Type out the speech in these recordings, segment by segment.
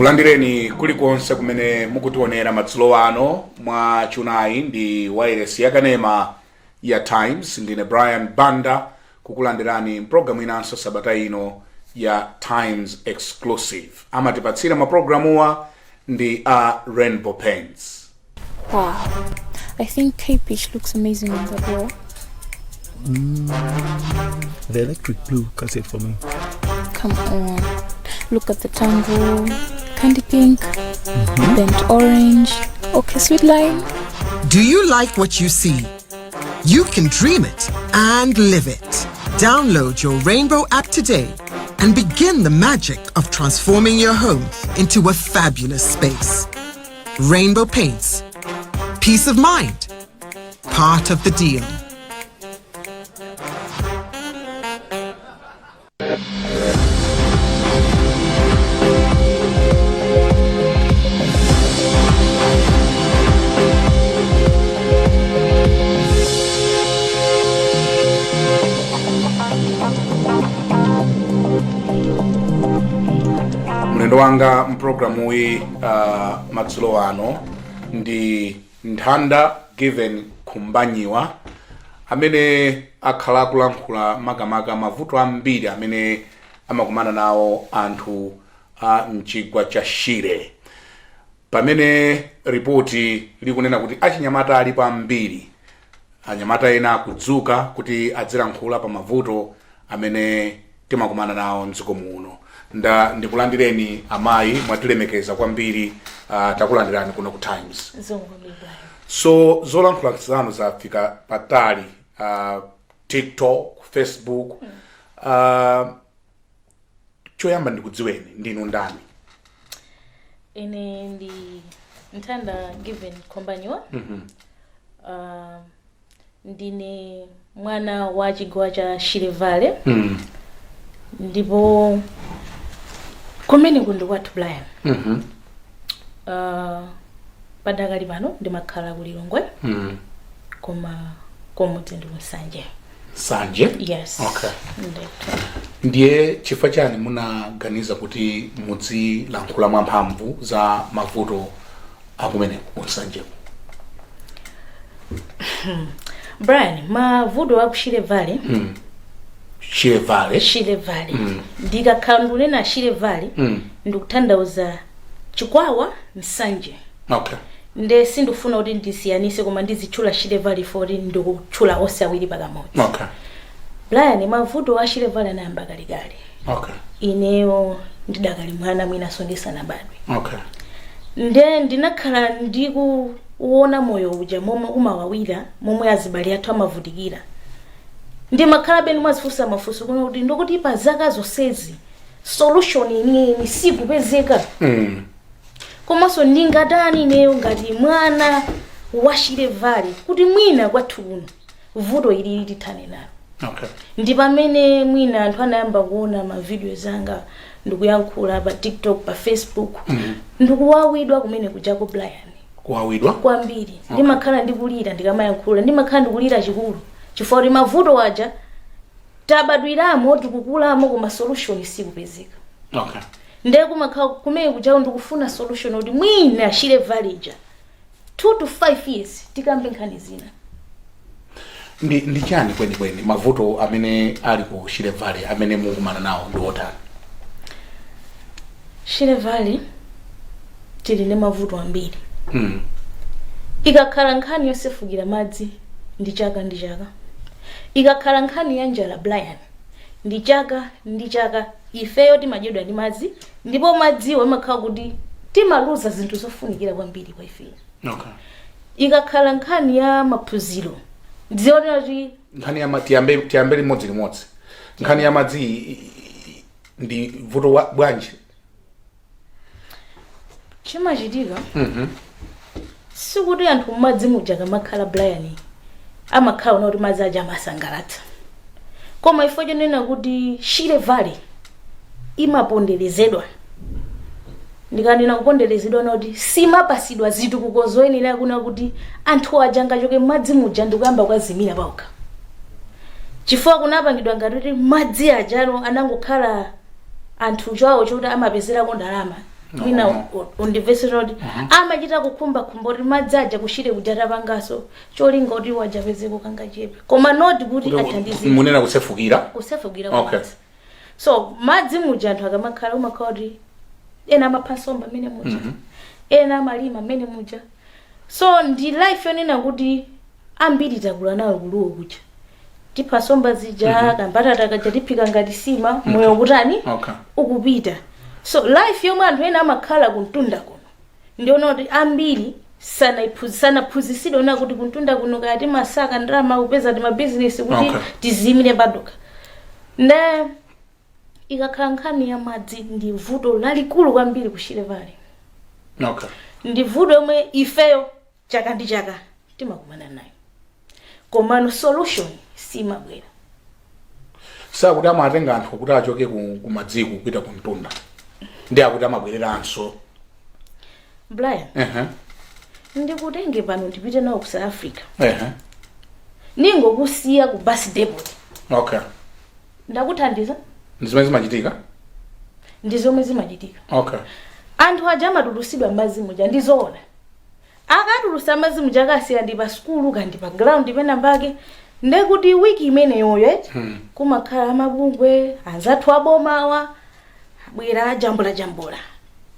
Tikulandireni kulikonse kumene mukutionera madzulo ano mwa chunayi ndi wailesi yakanema ya Times. Ndine Brian Banda kukulandirani mpulogalamu inanso sabata ino ya Times Exclusive. Amatipatsira mapulogalamuwa ndi a Rainbow Paints. Wow. I think Cape Beach looks amazing on that wall. The electric blue cuts it for me. Come on. Look at the tango, candy pink, burnt orange, okay, sweet lime. Do you like what you see? You can dream it and live it. Download your Rainbow app today and begin the magic of transforming your home into a fabulous space. Rainbow Paints. Peace of mind. Part of the deal. Mlendo wanga mpulogalamuyi madzulo ano ndi Nthanda Given Khumbanyiwa, amene akhala akulankhula makamaka mavuto ambiri amene amakumana nawo anthu a mchigwa cha Shire, pamene ripoti likunena kuti achinyamata alipo ambiri, anyamata ena akudzuka kuti adzilankhula pa mavuto amene timakumana nawo mdziko muno. Nda ndikulandireni amayi, mwatilemekeza kwambiri. Takulandirani kuno ku Times. So zolankhula zanu zafika patali, TikTok, Facebook. Choyamba ndikudziweni, ndinu ndani? Ine ndi Nthanda Given Khumbanyiwa. Ndine mwana wa chigawo cha Shire Valley. Ndipo kumeneku ndi kwathu, Brian. Padakali pano ndimakhala ku Lilongwe, koma komudzi ndi kuNsanje. Nsanje? Yes. Okay. Ndithu. Ndiye chifukwa chani munaganiza kuti mudzilankhula mwamphamvu za mavuto akumeneko kuNsanjeko? Brian, mavuto aku Shire Valley, Shire Valley. Shire Valley, ndikakhala ndikunena Shire Valley, ndikutanthauza Chikwawa, Nsanje. Nde sindikufuna kuti ndisiyanise, koma ndizitchula Shire Valley poti ndikutchula onse awiri pakamodzi. Brian, mavuto a Shire Valley anayamba kalekale, ineyo ndidakali mwana, mwinaso ndisanabadwe. Nde ndinakhala ndikuona moyo uja momwe umawawira, momwe azibale athu amavutikira. Ndimakhalabe ndimazifunsa mafunso kuno kuti ndikuti pa zaka zonsezi solution yeniyeni sikupezeka. Komanso ndingatani ineyo ngati mwana wa Shire Valley kuti mwina kwathu kuno vuto ilili tithane nalo? Ndi pamene mwina anthu anayamba kuona ma videos anga ndikuyankhula pa TikTok, pa Facebook. Ndikuwawidwa kumene kujako, Brian. Kuwawidwa? Kwambiri. Ndimakhala ndikulira ndikamayankhula, ndimakhala ndikulira chikulu chifukwa kuti mavuto aja tabadwiramo, tikukulamo, koma solution sikupezeka. Ndiye kumakhala kumene kujako ndikufuna solution kuti mwina Shire Valley ija 2 to 5 years tikambe nkhani zina. Ndi chani kwenikweni mavuto amene ali ku Shire Valley amene mukumana nawo ndi otani? Shire Valley tili ndi mavuto ambiri. Ikakhala nkhani yosefukira madzi, ndi chaka ndi chaka. Ikakhala nkhani ya njala, Brian, ndi chaka ndi chaka. Ifeyo timadyedwa ndi madzi, ndipo madziwo amakhala kuti timaluza zinthu zofunikira kwambiri kwa ifeyo. Ikakhala nkhani ya maphunziro, ndizionera kuti Nkhani ya tiyambe limodzi limodzi. Nkhani ya madzi ndi vuto bwanji? Chimachitika sikuti anthu mmadzi muja kamakhala, Brian, amakhala ona kuti madzi aja amasangalatsa, koma ifo chonena kuti Shire Valley imaponderezedwa. Ndikanena kuponderezedwa, na kuti simapasidwa zitukuko zoyenera, kuna kuti anthu aja angachoke m'madzi muja ndikuyamba kwazimira paokha, chifukwa kunapangidwa ngati kuti madzi ajano anangokhala anthu chawo choti amapezerako ndalama. Mwina No. undimvesera kuti amachita kukhumbakhumba kuti madzi aja ku Shire kuja tapangaso, cholinga kuti wajapezeko kangachepe, koma not kuti athandizire. Munena kusefukira. Kusefukira kwamadzi. So madzi muja anthu akamakhala, umakhala kuti ena amapha nsomba mmene muja, ena amalima mmene muja. So ndi life yonena kuti ambiri takula nayo kuluwo kuja, tipha nsomba zija, kambatata kaja tiphika ngati sima, moyo kutani? Ukupita. So life yomwe anthu ena amakhala kuntunda kuno, ndiona kuti ambiri sanaphunzitsidwe ona kuti kuntunda kuno kaya timasaka ndalama kupeza ti mabizinesi kuti tiziyimire padoka. Nde ikakhala nkhani ya madzi, ndi vuto lalikulu kwambiri ku Shire Valley. Ndi vuto yomwe ifeyo chaka ndi chaka timakumana nayo, komano solution simabwera. Sakuti amatenga anthu kuti achoke ku madziko kupita ku mtunda, ndi akuti amabwereranso. Brian, ndikutenge pano ndipite nawo ku South Africa, ningokusiya ku bus depot. Ndakuthandiza? Ndi zimene zimachitika. Ndi zomwe zimachitika. Anthu aja amatulusidwa madzi muja, ndizoona. Akatulusa madzi muja, akasiya ndi pa sukulu kandi pa ground pena pake, ndekuti wiki imeneyoyo eti kumakhala amabungwe anzathu abomawa abwera ajambula jambula.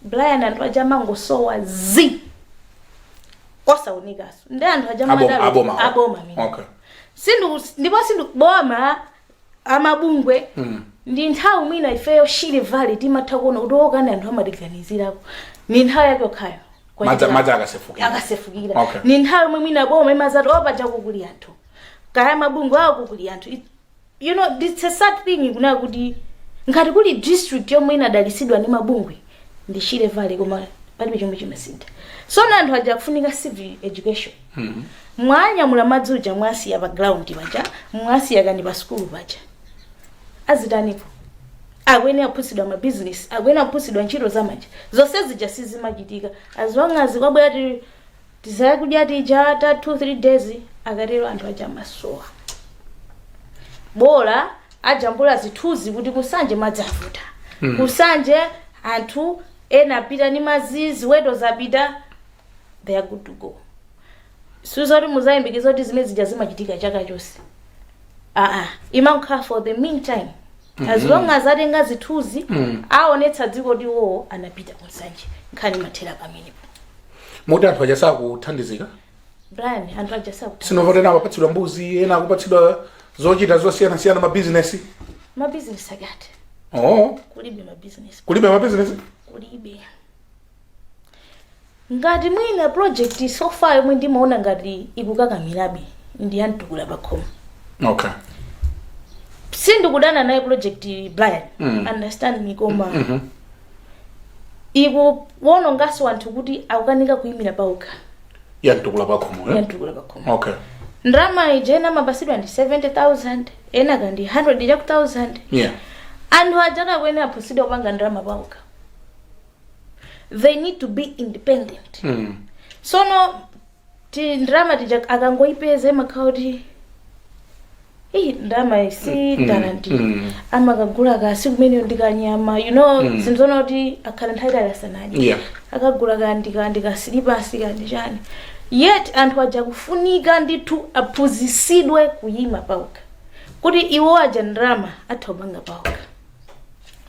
Brian, anthu aja amangosowa zi osaonekaso, ndi anthu aja Aboma. Aboma amene. Sindu ndipo sindu boma, amabungwe. Ndi nthawi mwina ifeyo Shire Valley timatha kuona kuti okani anthu amatiganizirako, ni nthawi yake yokhayo. Madzi akasefukira. Akasefukira. Ni nthawi yomwe mwina boma imazati opaja kukuli anthu, kaya mabungwe awo kukuli anthu. It's a sad thing kunena kuti ngati kuli district yomwe inadalitsidwa ndi mabungwe ndi Shire Valley, koma palibe chomwe chimasintha. So na anthu aja akufunika civil education. Mwanyamula madzi uja, mwasiya pa ground paja, mwasiya kani pa sukulu paja, azitanipo? Akuyenera kuphunzitsidwa mabizinesi, akuyenera kuphunzitsidwa ntchito zamanja. Zonse zija sizimachitika. As long as kwabwera tizakudya tija ta 2 3 days, akatero anthu aja amasowa. Bola ajambula zithunzi kuti kusanje madzi avuta, kusanje anthu ena apita ndi madzi, ziweto zapita, they are good to go. Sizoti muzayembekeza kuti zimene zija zimachitika chaka chonse. Aa, imakhala for the meantime, as long as atenga zithunzi, aonetsa dziko kuti iwowo anapita kunsanje, nkhani mathera pamenepo. Moti anthu aja sakuthandizika? Brian, anthu aja sakuthandizika. Sinovoti ena akupatsidwa mbuzi, ena akupatsidwa zochita zosiyanasiyana, mabizinesi. Mabizinesi akati? Oh. Kulibe mabizinesi. Kulibe mabizinesi? Kulibe. Ngati mwina project so far yomwe ndimaona ngati ikukakamirabe ndi ya Mtukula Pakhomo. Sindikudana naye project, Brian, understand me, koma ikuwononganso anthu kuti akukanika kuyimira pawokha. Ya Mtukula Pakhomo, eh? Ya Mtukula Pakhomo. Ndalama ija ena amapasidwa ndi 70,000, ena kandi 100 chaku 1000. Anthu aja akakwene aphunzitsidwa kupanga ndalama pawokha. They need to be independent. Sono ti ndalama tija akangoyipeza, imakhala kuti iyi ndalama si talent, amakagula kasi kumeneyo ndikanyama, zinthu zona kuti akhala nthawi itali asanadye. Akagula kandi silipasi kandi chani. Yet anthu aja kufunika ndithu aphunzitsidwe kuyima pawokha, kuti iwo aja ndalama atha kupanga pawokha.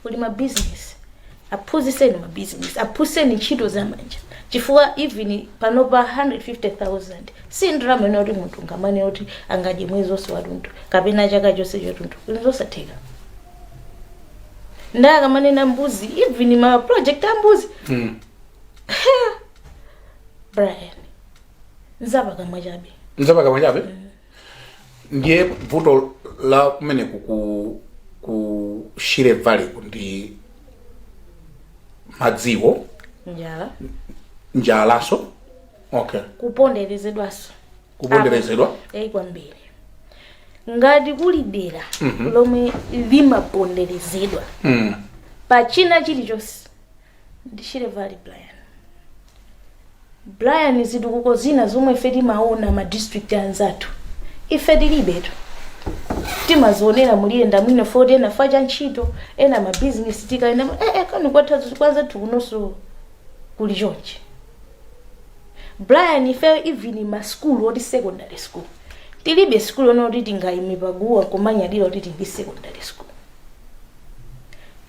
Kuli mabizinesi, aphunzitseni mabizinesi, aphunzitseni ntchito zamanja, chifukwa even panopa 150,000 si ndalama ino kuti munthu ngamane kuti angadye mwezi wonse watunthu kapena chaka chonse chatunthu, zosatheka. Ndakamanena mbuzi, even ma project a mbuzi, Brian, nzapakamwa chabe. Nzapakamwa chabe. Ndiye vuto la kumeneku ku Shire Valley ku ndi madziwo? Njala. Njalaso, okay. Kuponderezedwaso. Kuponderezedwa. Eyi, kwambiri. Ngati kuli dera lomwe limaponderezedwa pa china chilichonse ndi Shire Valley, Brian. Brian, zitukuko zina zomwe ife timaona ma district anzathu, ife tilibetu. Timazionera muliyenda mwino foti ena fa cha ntchito, ena mabizinesi, tikaenda kani kwatha kwanzathu kunonso. Kuli chonchi, Brian, ife even maskulu oti secondary school tilibe. Skulu yona kuti tingayime paguwa kumanyadira kuti tili secondary school.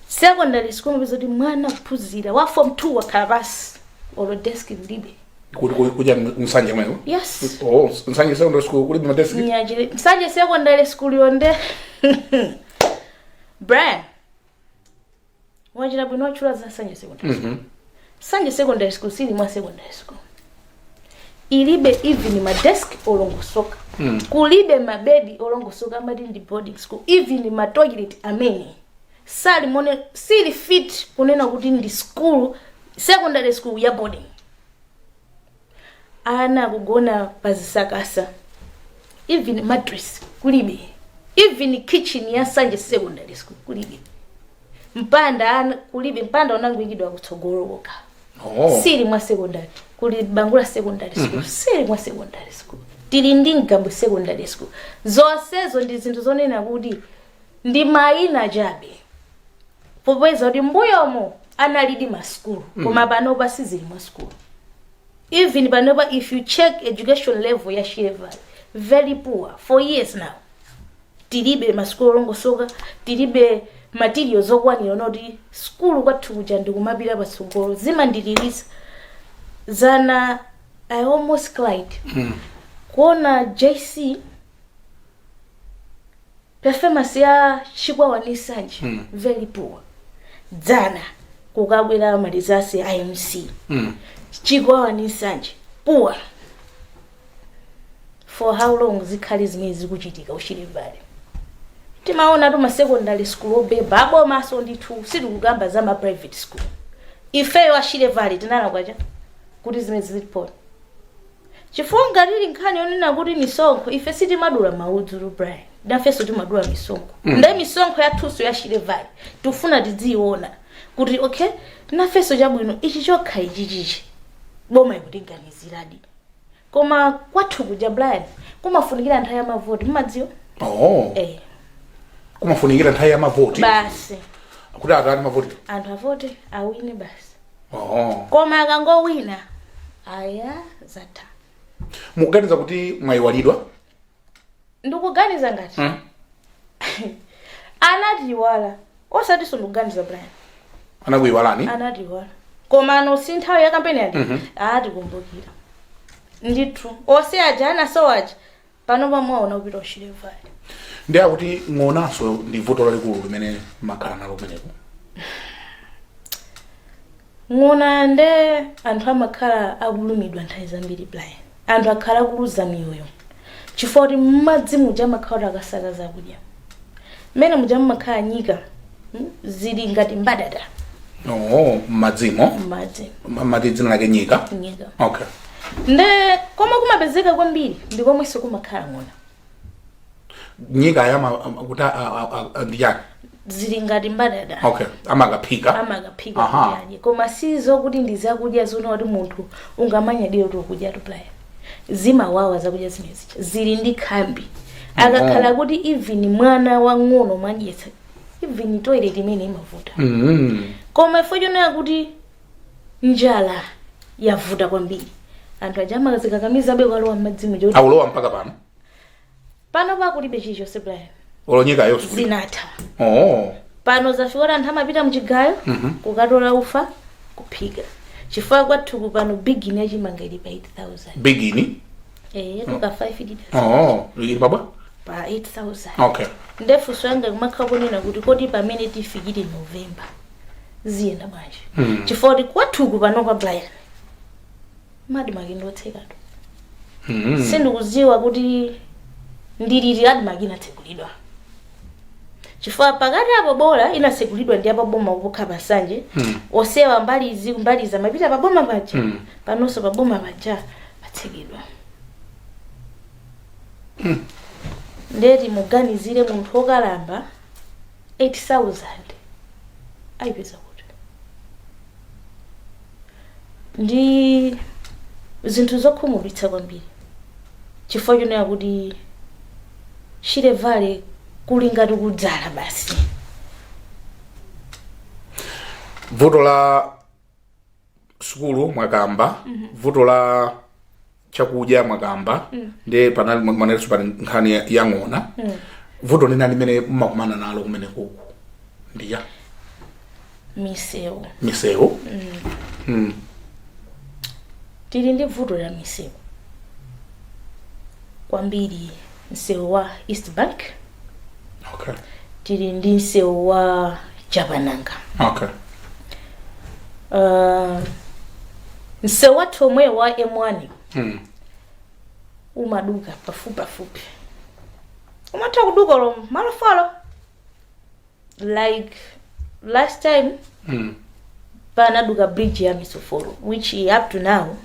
Secondary school mapeza kuti mwana kuphunzira wa form 2 wakhala pasi, olo desk kulibe. Kuti kuja Nsanje mweko? Yes. Oh, Nsanje Secondary School kulibe madeski? Nyachire Nsanje Secondary School yonde. Brian, wachita bwino wachula za Nsanje Secondary School. Nsanje Secondary School sili mwa secondary school, ilibe even madesk olongosoka, kulibe mabedi olongosoka. Amati ndi boarding school. Even matoilet amene sali mone sili fit kunena kuti ndi school, secondary school ya boarding. Ana akugona pazisakasa, even mattress kulibe. Even kitchen ya Nsanje Secondary School kulibe mpanda. Ana kulibe mpanda, unangoyikidwa kutsogolo kokha. Sili mwa secondary. Kuli Bangula Secondary School, sili mwa secondary school. Tili ndi Mgambo Secondary School. Zonsezo ndi zinthu zonena kuti ndi mayina chabe, popeza kuti mbuyomo analidi masukulu, koma panopa sizili mwa sukulu. Even panopa, if you check education level ya Shire Valley, very poor for years now. Tilibe masukulu olongosoka, tilibe materials okwanira noti sukulu kwathu kuja ndikumapita patsogolo. Zimandililisa. Zana I almost cried kuona JC performance ya Chikwawa ndi Nsanje, very poor. Dzana kukabwera ma results a MC, Chikwawa ndi Nsanje poor. For how long zikhale zimene zikuchitika ku Shire Valley? Timaona tu ma secondary school obeba abomaso ndithu, sitikukamba za ma private school. Ifeyo a Shire Valley tinalakwacha kuti zimene zilipo? Chifukwa ngati nkhani yonena kuti misonkho, ife sitimadula maudzu, Brian, nafenso timadula misonkho. Nde misonkho yathunso ya Shire Valley tifuna tidziiona kuti okay, nafenso chabwino, ichi chokha ichi chichi boma ikutiganiziradi. Koma kwathu kuja, Brian, kumafunikira nthawi ya mavoti, mmadziwa? Oh. Eh. Kumafunikira nthawi ya mavoti? Basi. Kuti atani mavoti? Anthu avote, awine, basi. Oh. Koma akangowina, aya, zatha. Mukuganiza kuti mwayiwalidwa? Ndikuganiza ngati anatiwala, osatinso ndikuganiza, Brian. Anakuyiwalani? Anatiwala, koma ano si nthawi ya kampeni ati atikumbukira ndithu. Ose aja anasowa aja pano pamwaona kupita ku Shire Valley. Ndi akuti ng'onanso ndi vuto lalikulu limene makhala nalo kumeneko. Ng'ona nde anthu amakhala akulumidwa nthawi zambiri, Brian. Anthu akhala akuluza miyoyo chifukwa kuti mmadzi muja amakhala kuti akasaka zakudya, mmene muja mmakhala nyika, zili ngati mbadada. Oh, mmadzimo? Mmadzi. Mati dzina lake nyika? Nyika. Okay. Nde komwe kumapezeka kwambiri ndi komwenso kumakhala ng'ona. Nyika yama kuti ndi chani? Zili ngati mbadada. Okay, amakaphika? Amakaphika Aha. kuti adye, koma sizokuti ndi zakudya zona kuti munthu ungamanyadire kuti ukudya tu, Brian. Zimawawa zakudya zimenezi, zili ndi khambi. Akakhala kuti even mwana wang'ono mwadyetsa, even toilet imene imavuta. Koma ifo chonena kuti njala yavuta kwambiri, anthu aja amakazikakamizabe kukalowa m'madzimo choti Akulowa mpaka pano? Pano pakulibe chilichonse, Brian. Olo nyika yonso? Zinatha. Oh. Pano zafika kuti anthu amapita mchigayo kukatola ufa kuphika, chifukwa kwathuku pano bigini yachimanga ili pa 8000. Bigini? Eh, kuka 5 liters. Oh, ili pabwa? Pa 8000. Ndefunso yanga kumakhala kunena kuti kodi pamene tifikire November ziyenda bwanji? Chifukwa kuti kwathuku pano pa, Brian, ADMARC ndotsekatu. Sindikudziwa kuti ndiliti ADMARC inatsekulidwa, chifukwa pakati apo bola inatsekulidwa ndi apo boma kupokha pasanje. Osewa mbali izi, mbali zamapita paboma paja. Panonso paboma paja patsekedwa. Ndeti muganizire munthu wokalamba, 8000 ayipeza kuti? Ndi zinthu zokhumudwitsa kwambiri, chifukwa chonena kuti Shire Valley kuli ngati kudzala basi. Vuto la Sukulu mwakamba, vuto la chakudya mwakamba, ndi panali mwanelenso pali nkhani ya ng'ona. Vuto lina limene mumakumana nalo kumene kuku ndiya? Misewu. Misewu. Tili ndi vuto la misewu kwambiri, msewu wa East Bank. Tili ndi msewu wa Chapananga. Msewu wathu omwe wa M1 umaduka pafupi pafupi, umatha kuduka lo malo 4. Like last time panaduka bridge ya Misoforo, which up to now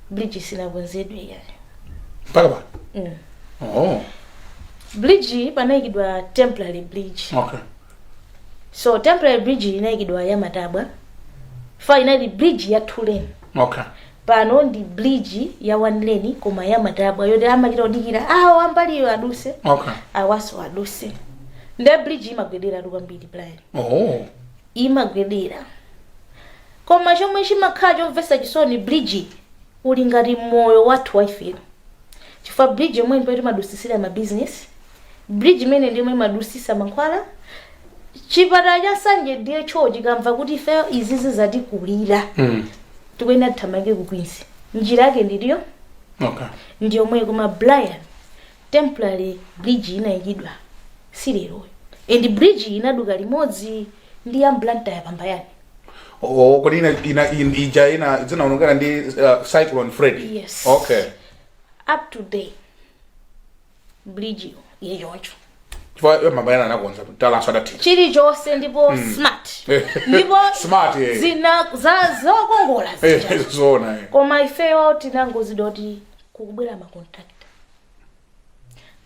bridge sinakonzedwe yayo. Mpaka pa Oh. Bridge panayikidwa temporary bridge. So temporary bridge inayikidwa ya matabwa fa inali bridge ya two lane. Pano ndi bridge ya one lane, koma ya matabwa yoti amachita kudikira awo ambaliyo aduse, awaso aduse. Nde bridge imagwedera kwambiri, Brian. Imagwedera, koma chomwe chimakhala chomvetsa chisoni, bridge uli ngati moyo wathu wa ifero, chifukwa bridge yomwe ndipo timadusisira ma business, bridge imene ndimwe imadusisa mankhwala. Chipatala cha Nsanje DHO chikamva kuti ifeyo izizi zatikulira, tikuyenera tithamange ku Queens, njira yake ndiliyo? Ndiyomwe. Koma Brian, temporary bridge inayikidwa sileroyo, and bridge inaduka limodzi ndi ya Blantyre Pambayani. Oh, kodi ina ija ina zinaonekana ndi Cyclone Freddy? Yes. Up to day bridge iyo yoncho. Chifukwa Pambayani anakonza talanso adathira. Chilichonse, ndipo smart, ndipo Smart, eh. zina za zokongola zija. Zoona, eh. Koma ifeyo tinangozidwa kuti kukubwera macontractor,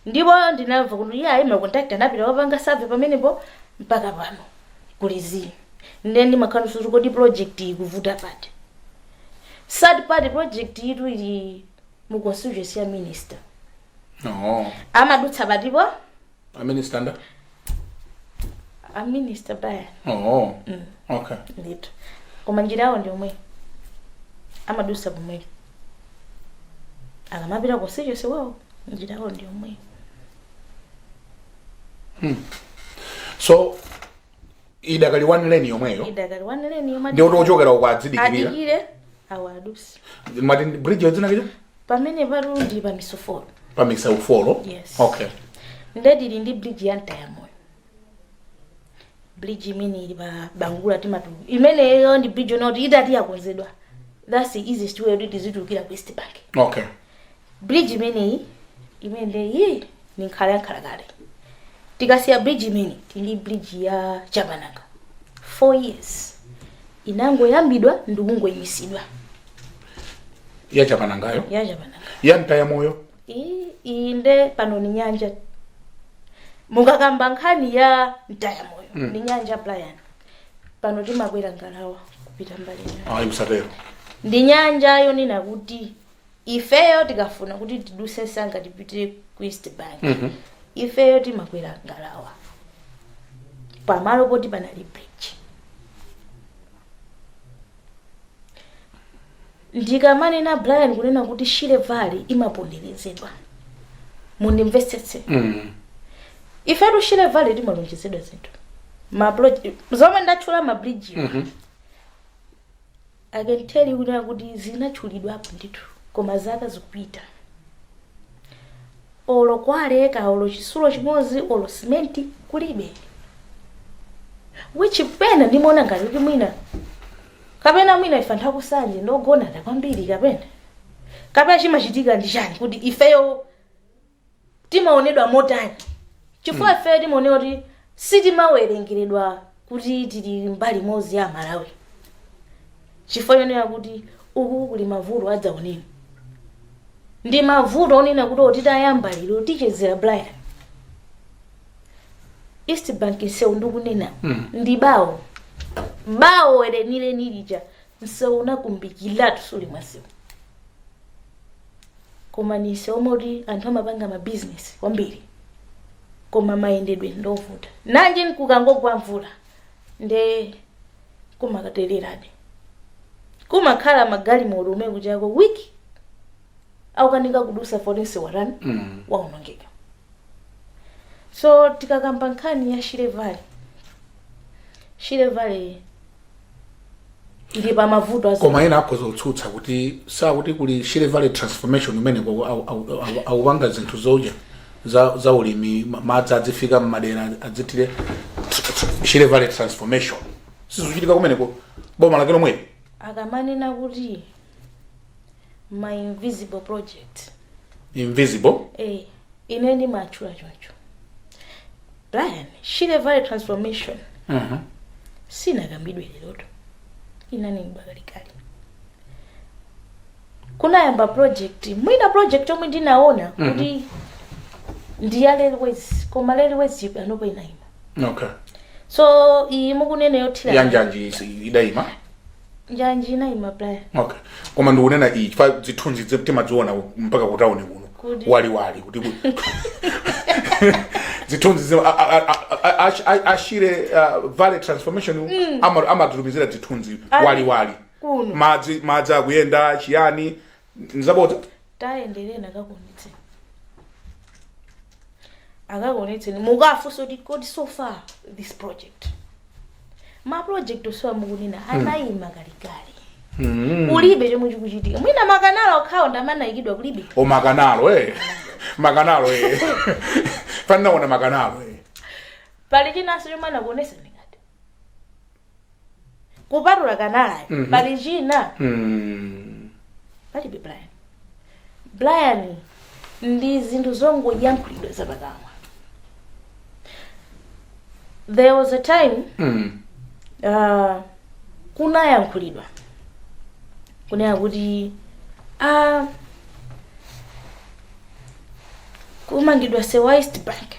ndipo ndinamva kuti iye ayi, macontractor anapita wapanga survey pamenepo, mpaka pano kuli zii. Ndiye ndimakhala kuti kodi project ikuvuta pati? Third party project itu ili mu constituency ya minister. No. Amadutsa patipo? A minister nda? A minister Brian. Oh. Okay. Ndithu, koma njira yawo ndi yomwe amadutsa pomwepo akamapita constituency wawo, njira yawo ndi yomwe. So idakali one lane yomweyo? Idakali one lane yomwe. Ndi kuti ochokera uko adzidikirira. Adikire awo adutse. Mati bridge yodzina kija? Pamene patu ndi pa Misofolo. Pa Misofolo. Yes. Nde tili ndi bridge ya Mtayamoyo, bridge imene ili pa Bangula timatu, imeneyo ndi bridge yonoti itati yakonzedwa, that's the easiest way kuti tizitulukira ku East Bank. Bridge imeneyi imene iyi ni nkhala ya nkhalakale. Tikasiya bridge imene, tili bridge ya Chapananga, 4 years inangoyambidwa ndikungoyimisidwa. Ya Chapanangayo? Ya Chapananga. Ya Mtayamoyo? Iyi nde pano ni nyanja. Mukakamba nkhani ya Mtayamoyo, ni nyanja, Brian. Pano timakwera ngalawa kupita mbali inayo. Ayi, msatero. Ndi nyanja yonena kuti ifeyo tikafuna kuti tiduse nsanga tipite ku East Bank, ifeyo timakwera ngalawa pamalo poti panali bridge. Ndikamanena, Brian, kunena kuti Shire Valley imaponderezedwa, mundimvetsetse. Ifetu Shire Valley timalonjezedwa zinthu, ma project zomwe ndatchula, ma bridge. I can tell you kunena kuti zinatchulidwapo ndithu, koma zaka zikupita, olo kwaleka, olo chitsulo chimodzi, olo simenti kulibe, which pena ndimaona ngati kuti mwina kapena mwina ife anthu akusanje ndogonana kwambiri, kapena chimachitika ndi chani kuti ifeyo timaonedwa motani? Chifukwa ifeyo timaoneka kuti sitimawerengeredwa kuti tili mbali imodzi ya Malawi, chifukwa chonena kuti uku kuli mavuto adzaoneni. Ndi mavuto onena kuti titayamba lero tichezera, Brian. East Bank nsewu ndikunena ndi bawo bawo lenileni lija, nsewu unakumbikiratu, suli mwasewu, koma ni nsewu moti anthu amapanga mabizinesi kwambiri, koma mayendedwe ndovuta. Nanji kukangogwa mvula nde kumakatereradi. Kumakhala magalimoto umene kuchako wiki akukanika kudusa poti msewu watani? Waonongeka. So tikakamba nkhani ya Shire Valley, Shire Valley ili pa mavuto Koma ena akhoza kutsutsa kuti sakuti kuli Shire Valley transformation imene akupanga zinthu zoja za ulimi, madzi adzifika mmadera, adzithire. Shire Valley transformation sizuchitika kumeneko, boma lake lomweli? Akamanena kuti my invisible project, Invisible. Ine ndimatchula choncho, Brian. Shire Valley transformation sinakambidwe leroto, inanenedwa kalekale. Kunayamba project, mwina project yomwe ndinaona kuti ndi ya railways, koma railways panopo inayima. So iyi mukunena yothira Ya njanji idayima. Njanji inayima, Brian. Okay, koma ndikunena iyi chifukwa zithunzi timaziona mpaka kutauni kuno. Kuti? Waliwali kuti zithunzi a Shire Valley transformation amatitumizira zithunzi waliwali. Kuno. Madzi akuyenda chiyani, nzabodza? Tayendereni akakuonetseni, akakuonetseni, mukafunsa kuti kodi so far this project, ma project osowa mukunena anayima kalekale. Kulibe chomwe chikuchitika. Mwina makanala okhawo ndamanayikidwa, kulibe. O, makanalo, makanalo, faninaona makanalo. Pali chinanso chomwe anakuonesa ndingati kupatula kanalayo? Pali china? Palibe, Brian. Brian, ndi zinthu zongoyankhulidwa zapakamwa. There was a time kunayankhulidwa kunena kuti kumangidwa msewu wa East Bank,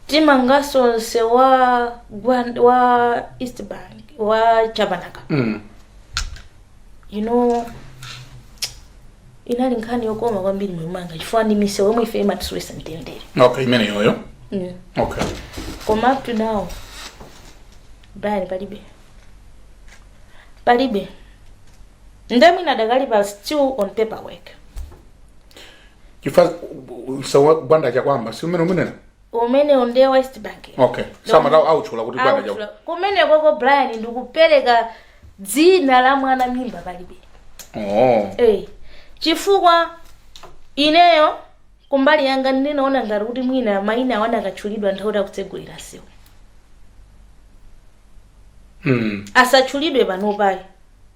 timanganso msewu wa East Bank wa Chapanaka. Inali nkhani yokoma kwambiri mwimanga chifukwa ndi misewu yomwe ife imatisowetsa mtendere. Okay, imene yoyo. Koma up to now, Brian, palibe, palibe. Nde mwina adakali pa still on paperwork. Chifukwa msewu wa Gwanda Chakwamba si umene umenena? Umene ndiye wa East Bank. Okay, samata autchula kuti Gwanda Autchula. Chakwamba. Kumene koko, Brian, ndikupereka dzina la mwana mimba palibe. Oh. Chifukwa ineyo kumbali yanga ndinaona ngati kuti mwina mayina awana akatchulidwa nthawi akutsegulira msewu. Asatchulidwe panopayi,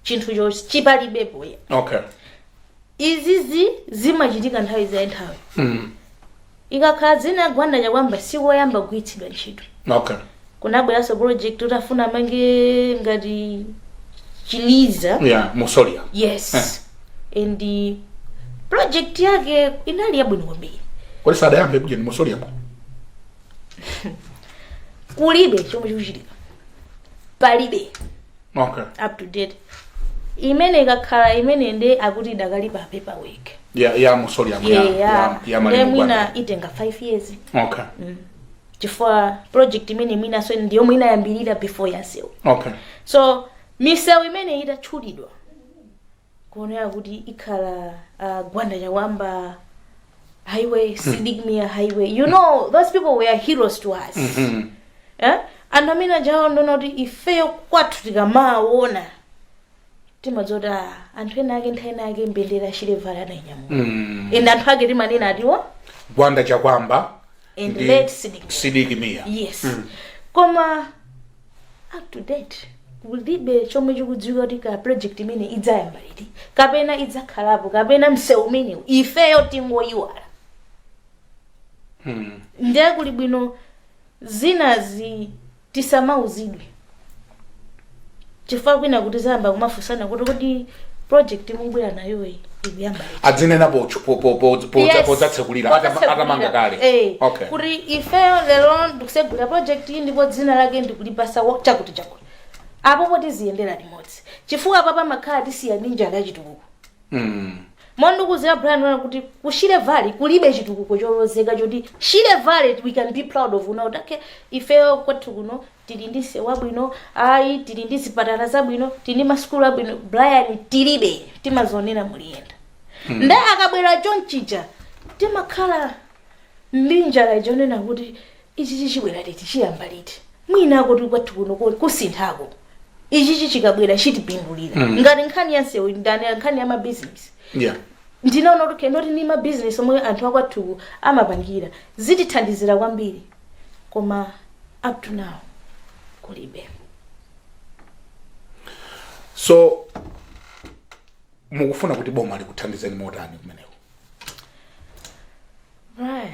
chinthucho chipalibepo ya. Izizi zimachitika nthawi za nthawi. Ikakhala dzina ya Gwanda Chakwamba, sikoyamba kugwiritsidwa ntchito. Kunabweranso project utafuna amange ngati Chiliza. Yeah, Musolia. Yes, and project yake inali yabwino kwambiri. Kodi sadayambe kuja ni Musolia? Kulibe chomwe chikuchitika, palibe. Up to date imene ikakhala imene nde akuti idakali pa paperwork. Ya Musolia, ya Yeah. ya Nde Malemu mwina Gwanda. itenga 5 years, chifukwa project imene mwinaso ndiyomwe inayambirira before yansewu. So misewu imene itatchulidwa kuonera kuti ikhala Gwanda Chakwamba Highway, Sidik Mia Highway, those people were heroes to us. Eh? Anthu amene ajawo ndona kuti ifeyo kwathu tikamaona timadzoti, ah, anthu ena ake nthawi ena ake mbendera Shire Valley anayinyamula. And anthu ake timanena atiwo Gwanda Chakwamba and ndi late Sidik Mia. Sidik Mia. Yes, koma up to date kulibe chomwe chikudziwika kuti ka project imene idzayamba liti kapena idzakhalapo kapena msewu umenewu ifeyo tingoyiwala. Ndiye kuli bwino zinazi tisamauzidwe, chifukwa kwina kuti zayamba kumafunsana kuti kodi project mubwera nayoyi ikuyamba liti? Adzinena Yes. podzatsekulira Podzatsekulira. atamanga kale. Kuti ifeyo lero ndikusegulira project iyi ndipo dzina lake ndikulipasa chakuti chakuti, apo poti ziyendera limodzi, chifukwa apa pamakhala tisiya ndi njala yachitukuko. Mondikuzira Brian wana kuti ku Shire Valley kulibe chitukuko cholozeka choti Shire Valley we can be proud of una kuti okay, ifeyo kwathu kuno tili ndi msewu wabwino, ayi, tili ndi zipatala zabwino, tili ndi masukulu abwino. Brian, tilibe, timazionera muliyenda. Nde akabwera chonchija timakhala ndi njala ichonena kuti ichi chichibwera liti, chiyamba liti, mwina kuti kwathu kuno kusinthako, ichichi chikabwera chitipindulira. Ngati nkhani ya nsewu, ndani, nkhani ya mabizinesi, ndinaona kuti ndoti ndi mabizinesi omwe anthu akwathuku amapangira zitithandizira kwambiri, koma up to now kulibe. So mukufuna kuti boma likuthandizeni motani kumeneko? Brian,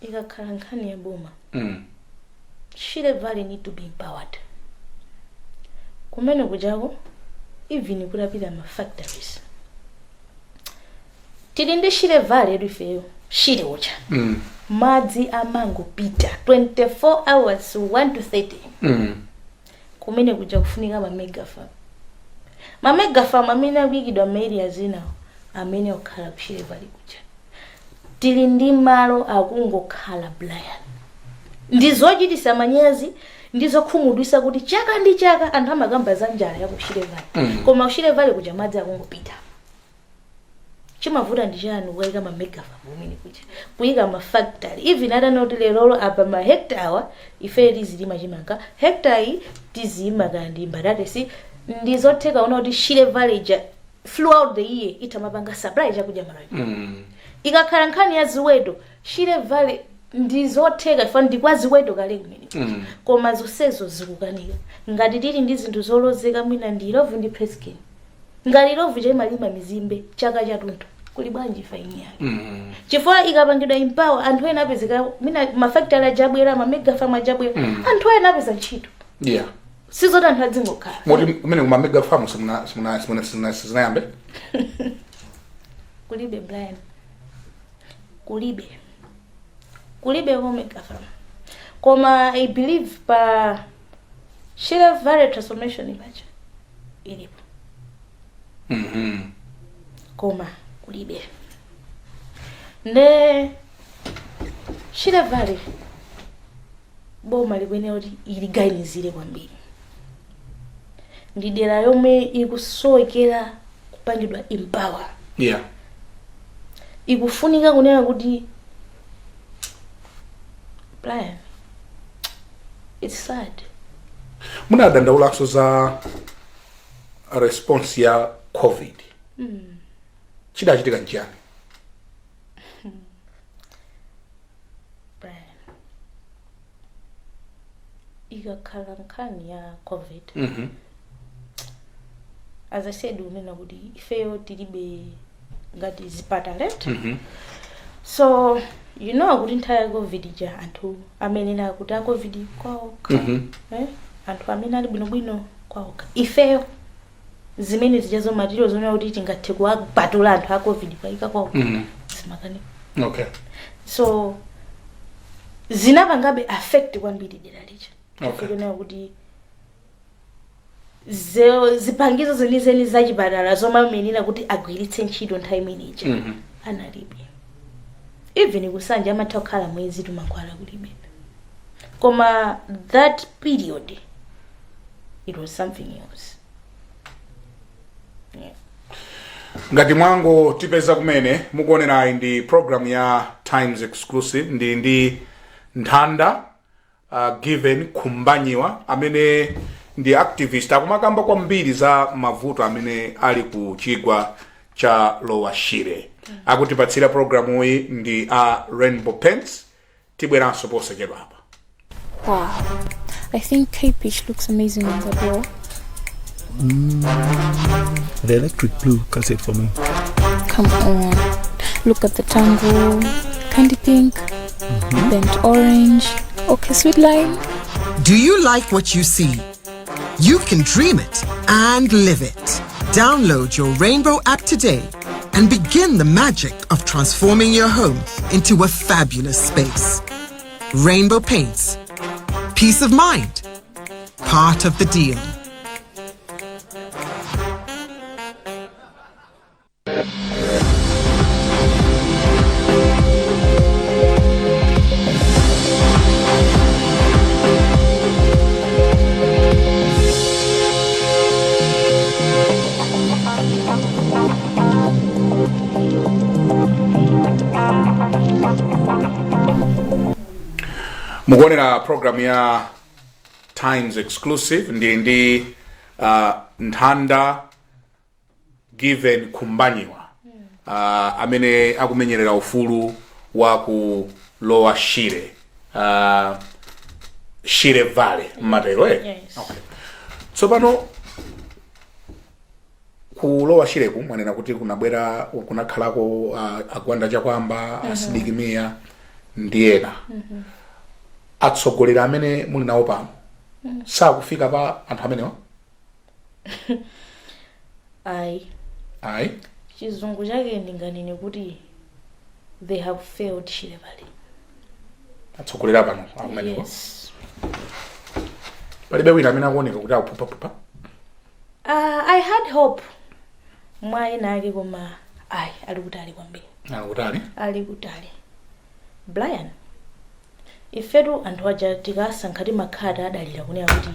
ikakhala nkhani ya boma, Shire Valley need to be empowered. Kumene kujako, even kutapita ma factories, tili ndi Shire Valley yedu ifeyo, Shire ucha, madzi amangopita 24 hours, 1 to 30. Kumene kuja kufunika ma mega farm. Ma mega farm amene akuyikidwa ma areas enawo amene okhala ku Shire Valley kuja, tili ndi malo akungokhala. Brian, ndi zochitisa manyazi, ndi zokhumudwitsa kuti chaka ndi chaka anthu amakamba za njala ya ku Shire Valley, koma ku Shire Valley kuja madzi akungopita. Chimavuta ndi chani kukayika ma mega farm kumene kuja, kuyika ma factory? Even atanoti lerolo apa ma hectare awa ife tizilima chimanga, hectare iyi tiziyima kaya ndi mbatatesi, ndi zotheka ona kuti Shire Valley ija throughout the year itamapanga supply chakudya Malawi. Ikakhala nkhani ya ziweto, Shire Valley ndi zotheka ifa ndi kwa ziweto kale kumene. Koma zonsezo zikukanika. Ngati tili ndi zinthu zolozeka, mwina ndi Illovo ndi Presscane. Ngati Illovo chaimalima mizimbe chaka chathunthu, kuli bwanji faini yake? Chifukwa ikapangidwa empower, anthu ena apezeka, mwina mafactory ajabwera, ma mega farm ajabwera, anthu ena apeza ntchito. Sizoti anthu adzingokhala. Moti kumene kuma mega farm simuna simuna simuna simuna sizinayambe? Kulibe, Brian, kulibe, kulibe ko mega farm. Koma I believe pa Shire Valley transformation ipacha ilipo. Koma kulibe. Nde Shire Valley boma likuyenera kuti iliganizire kwambiri. Ndi dera yomwe ikusowekera kupangidwa empower. Ikufunika kunena kuti, Brian, it's sad. Munadandaulanso za response ya COVID. Chidachitika nchiyani? Brian, ikakhala nkhani ya COVID, as I said, unena kuti ifeyo tilibe ngati zipatala. So you know kuti nthawi ya COVID ija anthu amenena kuti a COVID kwaokha, eh? Anthu amene ali bwinobwino kwaokha. Ifeyo zimene zichazo material zonena kuti tingathe kuwapatula anthu a COVID kwayika kwaokha, zimakanika. So zinapangabe affect kwambiri dera lija. Chifukwa kuti zipangizo zenizeni zachipatala zomwe amenera kuti agwiritse ntchito nthawi imeneja analibe. Even kusanja amatha kukhala mwezi tumankhwala kulibe. Koma that period it was something else, yeah. Ngati mwango tipeza kumene, mukuonerayi ndi program ya Times Exclusive. Ndi Nthanda Given Khumbanyiwa amene ndi activist, akumakamba kwambiri za mavuto amene ali ku chigwa cha Lower Shire. Akutipatsira programu iyi ndi a Rainbow Paints. Tibweranso posachedwa apa. Wow. I think Cape Peach looks amazing on the door. The electric blue cuts it for me. Come on. Look at the tango. Candy pink. Burnt orange. Okay, sweet lime. Do you like what you see? You can dream it and live it. Download your Rainbow app today and begin the magic of transforming your home into a fabulous space. Rainbow Paints. Peace of mind. Part of the deal. Mukuonera program ya Times Exclusive. Ndi Nthanda Given Khumbanyiwa amene akumenyerera ufulu wa ku Lower Shire, Shire Valley mmatero, eh? Yes. Okay. Tsopano ku Lower Shire ku mwanena kuti kunabwera, kunakhalako Agwanda Chakwamba, a Sidik Mia ndi ena. Atsogoleri amene muli nawo pano sakufika pa anthu amenewa? Ayi. Ayi. Chizungu chake ndinganene kuti they have failed Shire Valley. Atsogoleri apano akumeneko? Yes. Palibe wina amene akuoneka kuti akuphuphaphupha? I had hope mwa ena ake, koma ayi, ali kutali kwambiri. Akutali? Ali kutali, Brian. Ifetu anthu aja tikasankha timakhala adalira kunena kuti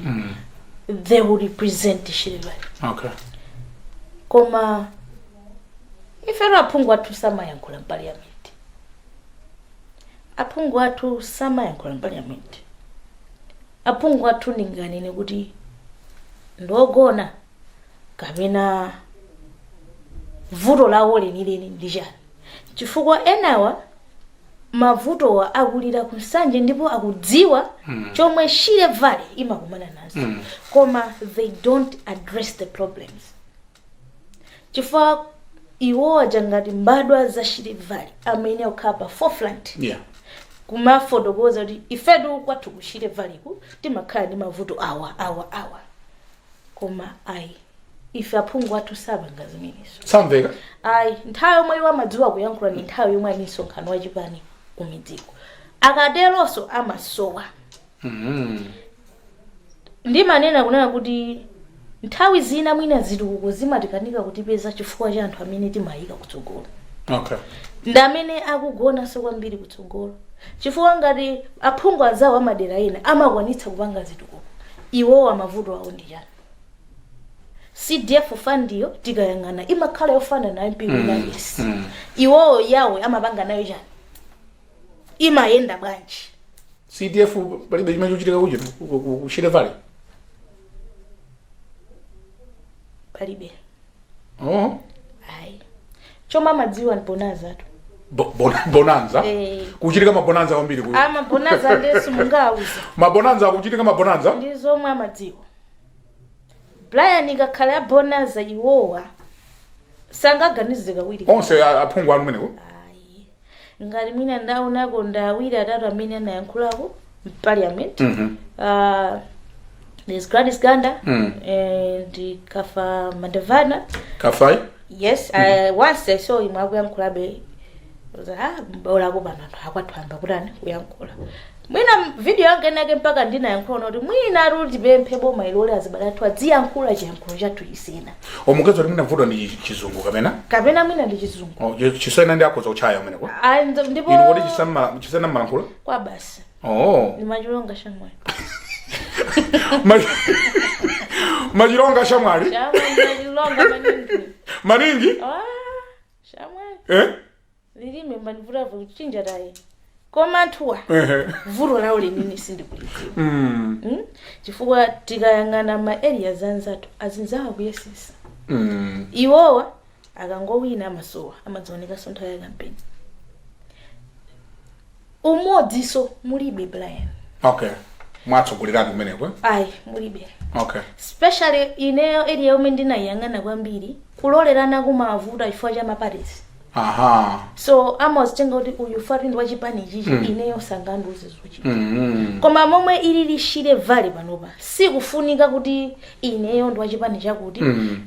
they will represent Shire Valley. Koma ifetu aphungu athu samayankhula m'parliament. Aphungu athu samayankhula m'parliament. Aphungu athu ndinganene kuti ndogona kapena vuto lawo lenileni ndi chani? Chifukwa enawa mavutowa akulira kunsanje ndipo akudziwa chomwe Shire Valley imakumana nazo, koma they don't address the problems, chifukwa iwo aja ngati mbadwa za Shire Valley amene akukhala pa forefront kumafotokoza kuti ifetu kwathu ku Shire Valley ku timakhala ndi mavuto awa, awa, awa. Koma ayi, ife aphungu athu sapanga zimenezo. Samveka? Ayi, nthawi yomwe iwo amadziwa kuyankhula ndi nthawi yomwe ali msonkhano wachipani kumidziko. Akateronso amasowa. Ndimanena kunena kuti nthawi zina mwina zitukuko zimatikanika kutipeza chifukwa cha anthu amene timayika kutsogolo. Ndi amene akugonanso kwambiri kutsogolo, chifukwa ngati aphungu anzawo amadera ena amakwanitsa kupanga zitukuko, iwowo amavuto awo ndi chani? CDF fund yo tikayang'ana imakhala yofanana nayo mpingo mm. Iwowo yawo amapanga nayo chani? Imayenda bwanji? CDF palibe chimene chikuchitika kuja ku Shire Valley? Palibe. Oh. Ayi, chomwe amadziwa ndi bonanza tu. Bonanza? Eh. Kuchitika mabonanza kwambiri ku Amabonanza ndesu mungawuza. Mabonanza, akuchitika mabonanza. Ndi zomwe amadziwa, Brian. Ikakhala ya bonanza, iwowa sangaganize kawiri. Onse aphungu anu kumeneko? Ayi, ngati mwina ndaonako nda awiri, atatu amene anayankhulako m'parliament. There's Gladys Ganda and Kafa Mandavana. Kafai? Yes. Once I saw him akuyankhulabe, ah, bolako pano anthu akwathu amba kutani, kuyankhula. Mwina video yanga inake mpaka ndinayankhula kuti mwina ati tipemphe boma ilole azibale athu adziyankhula chiyankhulo chathu isena. Omukezi kuti mwina vuto ndi Chizungu kapena? Kapena mwina ndi Chizungu. Oh, Chisena ndi akhoza kuchaya kumeneko? And ndipo Inu kodi Chisena mmalankhula? Kwa basi. Oh. Ndimachilonga shamwali. Machilonga shamwali? Shamwali, ndimachilonga maningi. Maningi? Ah, shamwali. Eh. Lilime mbandivutavu kuchinja tayi, koma anthuwa vuto lawo lenini sindikulidziwa. Chifukwa tikayang'ana ma areas anzathu, azinzawo kuyesesa. Iwowa akangowina amasowa, amadzionekanso nthawi ya kampeni. Umodziso mulibe, Brian. Okay, mwatsogolerani kumeneko, eh? Ayi, mulibe. Especially ineyo area yomwe ndinayiyang'ana kwambiri, kulolerana kumavuta chifukwa cha maparties. So amazitenga kuti uyu fati ndi wachipani ichichi, ineyo sangandiuze zochita. Koma momwe ilili Shire Valley panopa, sikufunika kuti ineyo ndi wachipani chakuti.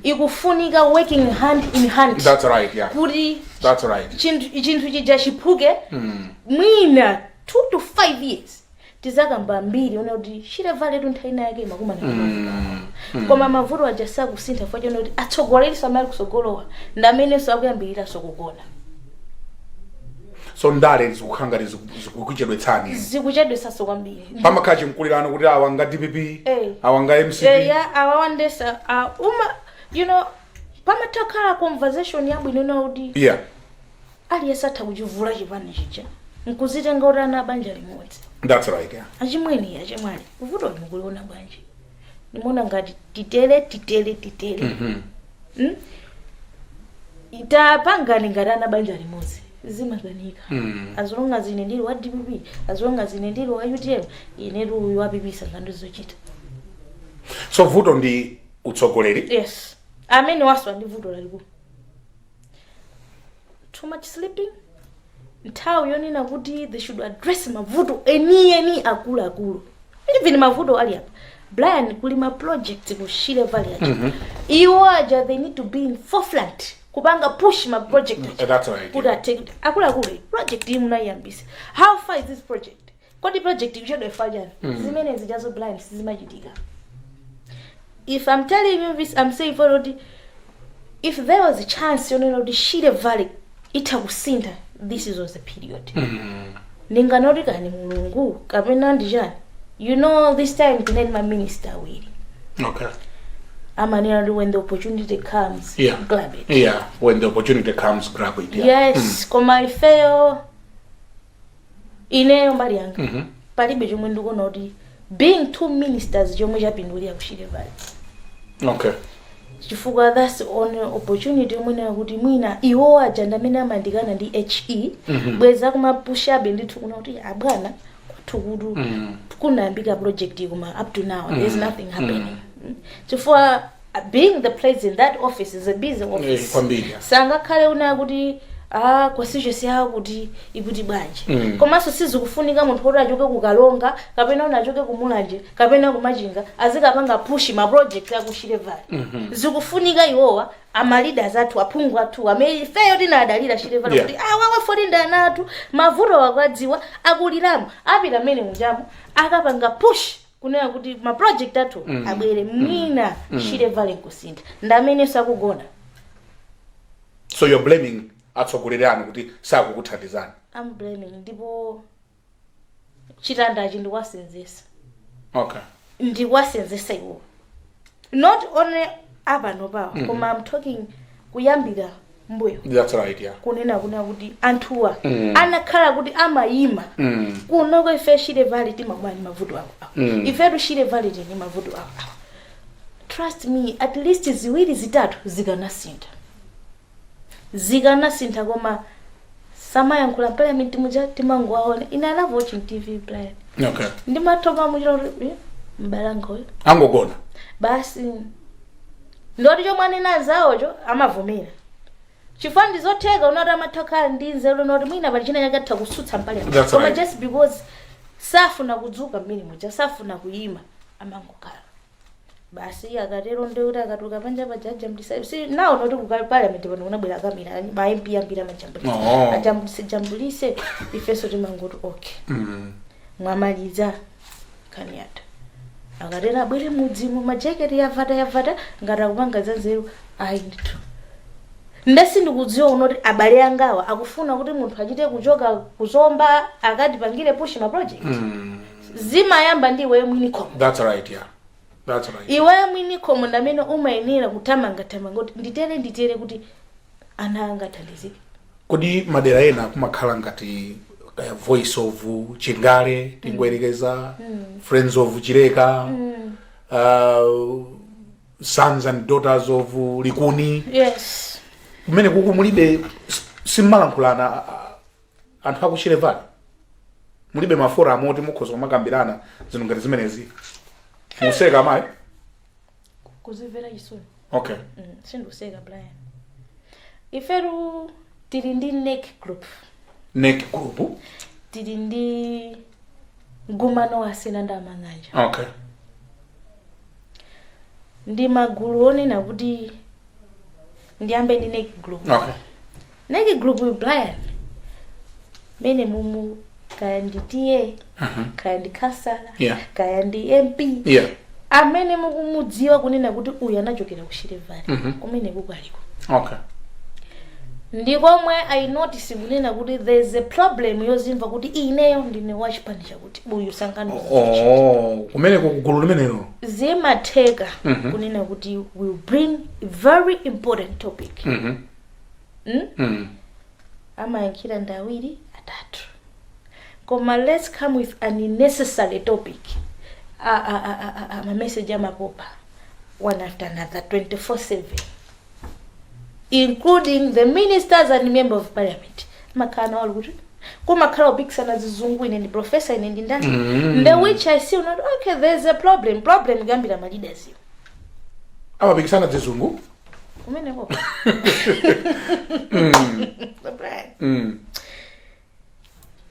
Ikufunika working hand in hand That's right, yeah. kuti That's right. chinthu chija chiphuke. Mwina 2 to 5 years tizakamba mbiri ona kuti Shire Valley tu nthawi ina yake imakumana ndi mavuto, koma mavuto aja sakusintha chifukwa chona kuti atsogoleri amene ali kusogolowa ndi amenenso akuyambiriranso kugona. So ndale zikukhala ngati zikukuchedwetsani? Zikuchedwesanso kwambiri. Pamakhala chimkulirano kuti awa nga DPP, awa nga MCP. Eya, awawandesa uma pamatha kukhala conversation yabwino ina kuti aliyense atha kuchivula chipani chija nkuzitenga kuti ana banja limodzi. That's right, yeah. Achimwene, achimwali, vuto mukuliona bwanji? Nimuona ngati titere, titere, titere. Itapangani ngati ana banja limodzi, zimakanika. As long as ine ndili wa DPP, as long as ine ndili wa UTM, inetu uyu wa PP sangandizochita. So vuto ndi utsogoleri? Yes, amene waswa ndi vuto lalikulu. Too much sleeping. Nthawi yonena kuti they should address mavuto enieni akuluakulu, even mavuto ali apa, Brian, kuli ma project ku Shire Valley aja. Iwo aja, they need to be in forefront kupanga push ma project aja. That's right. Kuti ateke akuluakulu, project iyi munayiyambisa, how far is this project? Kodi project ikuchedwa ifa chani? Zimene zijazo, Brian, sizimachitika. If I'm telling you this, I'm saying for kuti if there was a chance yonena kuti Shire Valley itha kusintha, this is was the period. Ndinganoti kani Mulungu kapena ndi chani, this time tinali ma minister awiri. Amanena kuti when the opportunity comes, grab it. Yeah, when the opportunity comes, grab it, yeah. Yes, koma ifeyo, ineyo mbali yanga, palibe chomwe ndikuona kuti being two ministers chomwe chapindulira ku Shire Valley. Chifukwa that's the only opportunity yomwe kuti mwina iwo aja ndamene amayandikana ndi he bweza kumapushabe ndithu kuna kuti abwana kwathu kutu kunayambika project, koma up to now there's nothing happening. Chifukwa being the president, that office is a busy office. Kwambiri, yeah. Sangakhale una kuti ah, constituency yawo kuti ikuti bwanji. Komanso sizikufunika munthu woti achoke kukalonga kapena una achoke kumulanje kapena kumachinga azikapanga push ma project aku Shire Valley. Zikufunika iwowa ama leaders athu, aphungu athu amene ifeyo tinadalira Shire Valley, kuti awawa foti ndi ana athu, mavuto akadziwa, akuliramo, apita amene munjamo akapanga push kunena kuti ma project athu abwere, mwina Shire Valley nkusintha. Ndi amene sakugona. So you're blaming atsogoleri anu kuti sakukuthandizani? I'm blaming, ndipo chitandachi ndikwasenzesa. Ndikwasenzesa iwo, not only apano pawa, koma I'm talking kuyambira mbuyo. That's right, yeah. Kunena kuti anthuwa anakhala kuti amayima kunoko, ife Shire Valley timakumana ndi mavuto awo awo, ifetu Shire Valley tili ndi mavuto awo awo, trust me, at least ziwiri zitatu zikanasintha, zikanasintha. Koma samayankhula parliament muja, timangowaona. Ine I love watching TV, Brian. Ndimathopa muchita kuti mbalangoyo angogona. Basi, ndoti chomwe anena anzawocho amavomera, chifukwa ndizotheka unati amatha kukhala ndi nzeru unoti mwina pali china chake atha kusutsa mpali, That's koma right. just because safuna kudzuka mmene muja, safuna kuyima, amangokhala basi. Akatero ndekuti akatuluka panja paja ajambulisa. Si nawo noti ku parliament pano kunabwera kamera, ma MP ambiri amajambulisa. Ajambulise jambulise, ifenso timangoti okay, mwamaliza, nkhani yatha. Akatero abwere mudzimu, majaketi yavata yavata, ngati akupanga za nzeru. Ayi ndithu, ndesi ndikudziwa unoti abale angawa akufuna kuti munthu achite kuchoka kuzomba akatipangire push ma project. Zimayamba ndi iweyo mwini khomo. That's right, yeah, that's right. Iweyo mwini khomo ndamene umayenera kuthamangathamanga kuti nditere nditere kuti ana anga athandizike. Kodi madera ena kumakhala ngati Voice of Chingale, tingoyerekeza, Friends of Chileka, Sons and Daughters of Likuni? Yes. Kumene kuku mulibe, simmalankhulana anthu aku Shire Valley? Mulibe ma forum oti mukhoza kumakambirana zinthu ngati zimenezi? Museka, amayi. Kuzimvera chisoni. Sinduseka, Brian. Ifetu tili ndi NEC group. NEC group. Tili ndi mgumano wa asena ndi amang'anja. Ndi magulu onena kuti ndiyambe ndi NEC group. NEC group, Brian, mene mumu kaya ndi TA, kaya ndi kansala, kaya ndi MP, amene mukumudziwa kunena kuti uyu anachokera ku Shire Valley, kumene kukaliko. Ndikomwe I notice kunena kuti there's a problem yozimva kuti ineyo ndine wachipani chakuti, uyu sangandizo. Oh, kumene kugulu limenelo. Zimatheka kunena kuti will bring a very important topic. Amayankhira ndi awiri atatu. Koma let's come with an necessary topic. Ma message amapopa one after another 24/7, including the ministers and member of parliament. Makhala nawo kuti kumakhala kupikisana zizungu, ine ndi professor, ine ndi ndani. The which I see not okay. There's a problem. Problem kuyambira ma leaders iwo. Amapikisana zizungu? Kumeneko, Brian,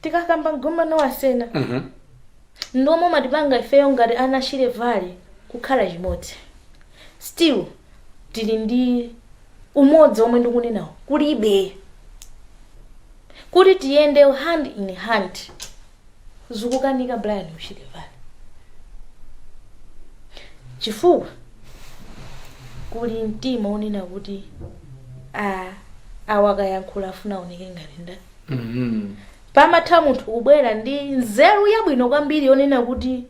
tikakamba mgomano wasena, ndomwe matipanga ifeyo ngati ana Shire Valley kukhala chimodzi. Still tili ndi umodzi omwe ndikunenawo kulibe kuti tiyende hand in hand. Zikukanika, Brian, ku Shire Valley, chifukwa kuli mtima unena kuti a awakayankhula afuna aoneke ngati nda. Pamatha munthu kubwera ndi nzeru yabwino kwambiri yonena kuti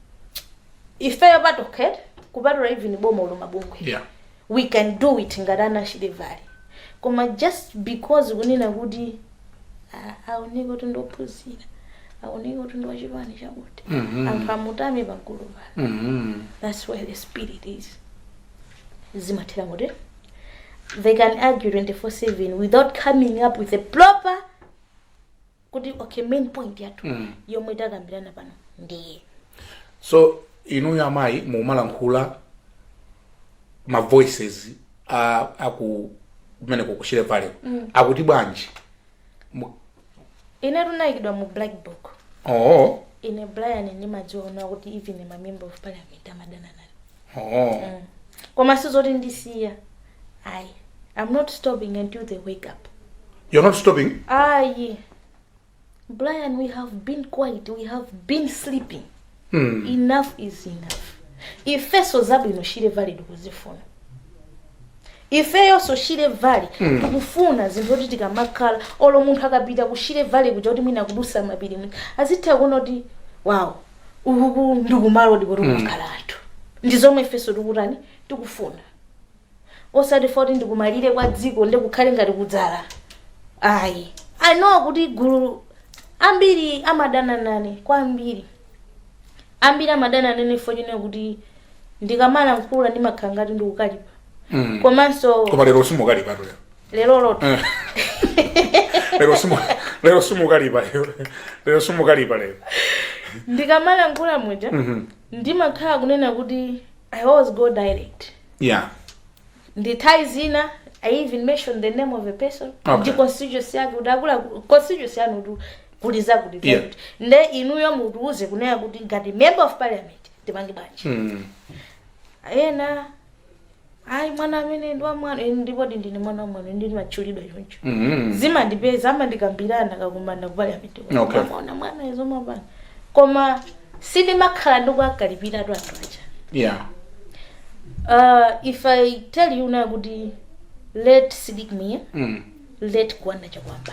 ifeyo patokhet kupatula even boma ulo mabungwe, we can do it ngati ana Shire Valley, koma just because kunena kuti aoneke kuti ndophunzira, aoneke kuti ndiwachipani chakuti, anthu amutame pagulu pano. That's where the spirit is. Zimathera kuti they can argue 24/7 without coming up with a proper kuti okay, main point yathu yomwe takambirana pano ndiye. So inuyo amayi mumalankhula ma voices a aku kumeneko ku Shire Valley akuti bwanji? Ine tunayikidwa mu black book. Oh. Ine, Brian, ndimadziona kuti even ma member of parliament amadana nane. Oh. Koma sizoti ndisiya, ayi. I'm not stopping until they wake up. You're not stopping? Ayi, Brian, we have been quiet, we have been sleeping. Enough is enough. Ifeso zabwino Shire Valley tikuzifuna. Ifeyonso Shire Valley tikufuna zinthu zoti tikamakhala, olo munthu akapita ku Shire Valley kuja, kuti mwina kudusa mapiri, mwina azitha kuona kuti wow, ukuku ndikumalo ndiko tikumakhala anthu. Ndi zomwe ifenso tikutani, tikufuna, osati foti ndikumalire kwa dziko ndikukhale ngati kudzala, ayi. I know kuti gulu ambiri amadana nane kwambiri, ambiri amadana nane fo chine kuti ndikamalankhula ndimakhala ngati ndikukalipa. Komanso Koma lero simukalipa lero. Lero loto. Lero simukalipa lero, lero simukalipa lero. Ndikamalankhula muja ndimakhala kunena kuti I always go direct. Ndi nthawi zina I even mention the name of a person ndi constituency yake, kuti akula constituency yanu kuti kuli zakuti zakuti, nde inuyo mutiuze kunena kuti ngati member of parliament tipange bwanji. Ena, ayi, mwana amene ndi wa mwana. Ndipo ndine mwana wa mwana, ndini matchulidwa choncho. Zimandipeza amandikambirana kakumana ku parliament. Amaona mwana izo mapana, koma sindimakhala ndikuakalipiratu anthu aja. If I tell you now kuti late Sidik Mia, late Gwanda Chakwamba,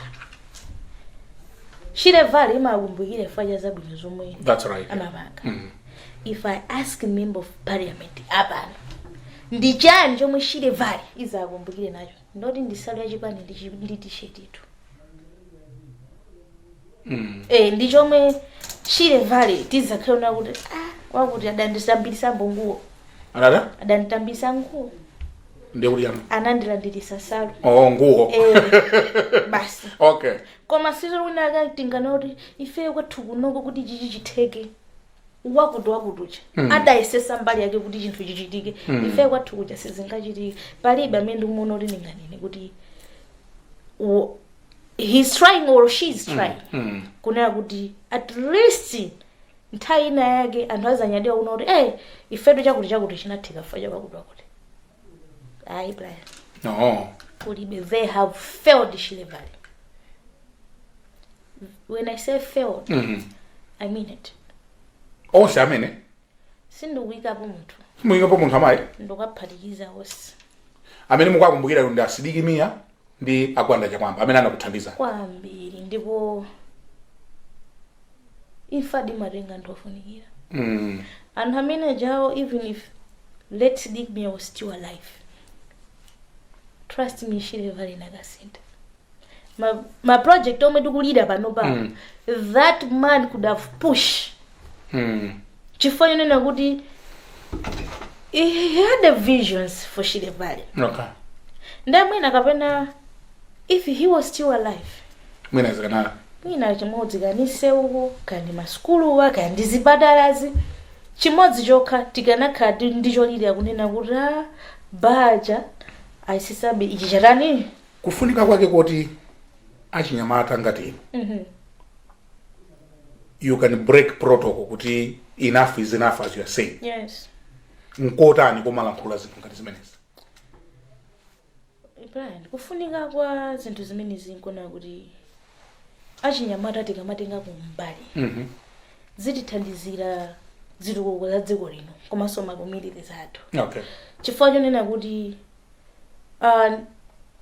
Shire Valley imakumbukire faja zabwino zomwe That's right. amapanga. If I ask member of parliament apano, ndi chani chomwe Shire Valley izakumbukire nacho? Ndoti ndi salu yachipani ndi t-shirt itu. Ndi chomwe Shire Valley tizakhale kuti ah, wakuti adandisambirisa nguo. Alala. Adanditambisa nguo. Ndiye kuti yani? Anandilandirisa salu. Oh, nguo. Basi. Koma sizo wina akatingana kuti ifeyo kwathu kunoko kuti chichi chitheke, wakuti wakutucha adayesesa mbali yake kuti chinthu chichitike. Ifeyo kwathu kuja sizingachitike. Palibe amene ndikumuona kuti ndinganene kuti he's trying or she's trying kunena kuti at least nthawi ina yake anthu azanyadira kuona kuti ifetu chakuti chakuti chinatheka fa chakuti wakuti. Ayi, Brian. No. Kulibe. They have failed Shire Valley. When I say failed, I mean it. Onse amene Sindikuyikapo munthu. Simuyikapo munthu, amayi? Ndikukaphatikiza onse. Amene mukuwakumbukira ndi a Sidik Mia ndi a Gwanda Chakwamba amene anakuthandiza. Kwambiri, ndipo imfa imatenga anthu ofunikira. Anthu amene jawo, even if late Sidik Mia was still alive, trust me, Shire Valley nakasintha. Ma project omwe tikulira panopa, that man could have push, chifukwa chonena kuti he had the visions for Shire Valley. Ndamwina kapena if he was still alive, mwina zikana mwina chimodzi kanisewuko, kani masukuluwa, kani ndi zipatalazi, chimodzi chokha tikanakhala ndicholira kunena kuti a baja ayisisabe ichi chatani. Kufunika kwake kuti achinyamata ngati inu, you can break protocol kuti enough is enough, as you are saying, Yes. nkotani komalankhula zinthu ngati zimenezi? Brian, kufunika kwa zinthu zimenezi nkona kuti achinyamata tikamatenga kumbali, zitithandizira zitukuko za dziko lino komanso ma communities athu, chifukwa chonena kuti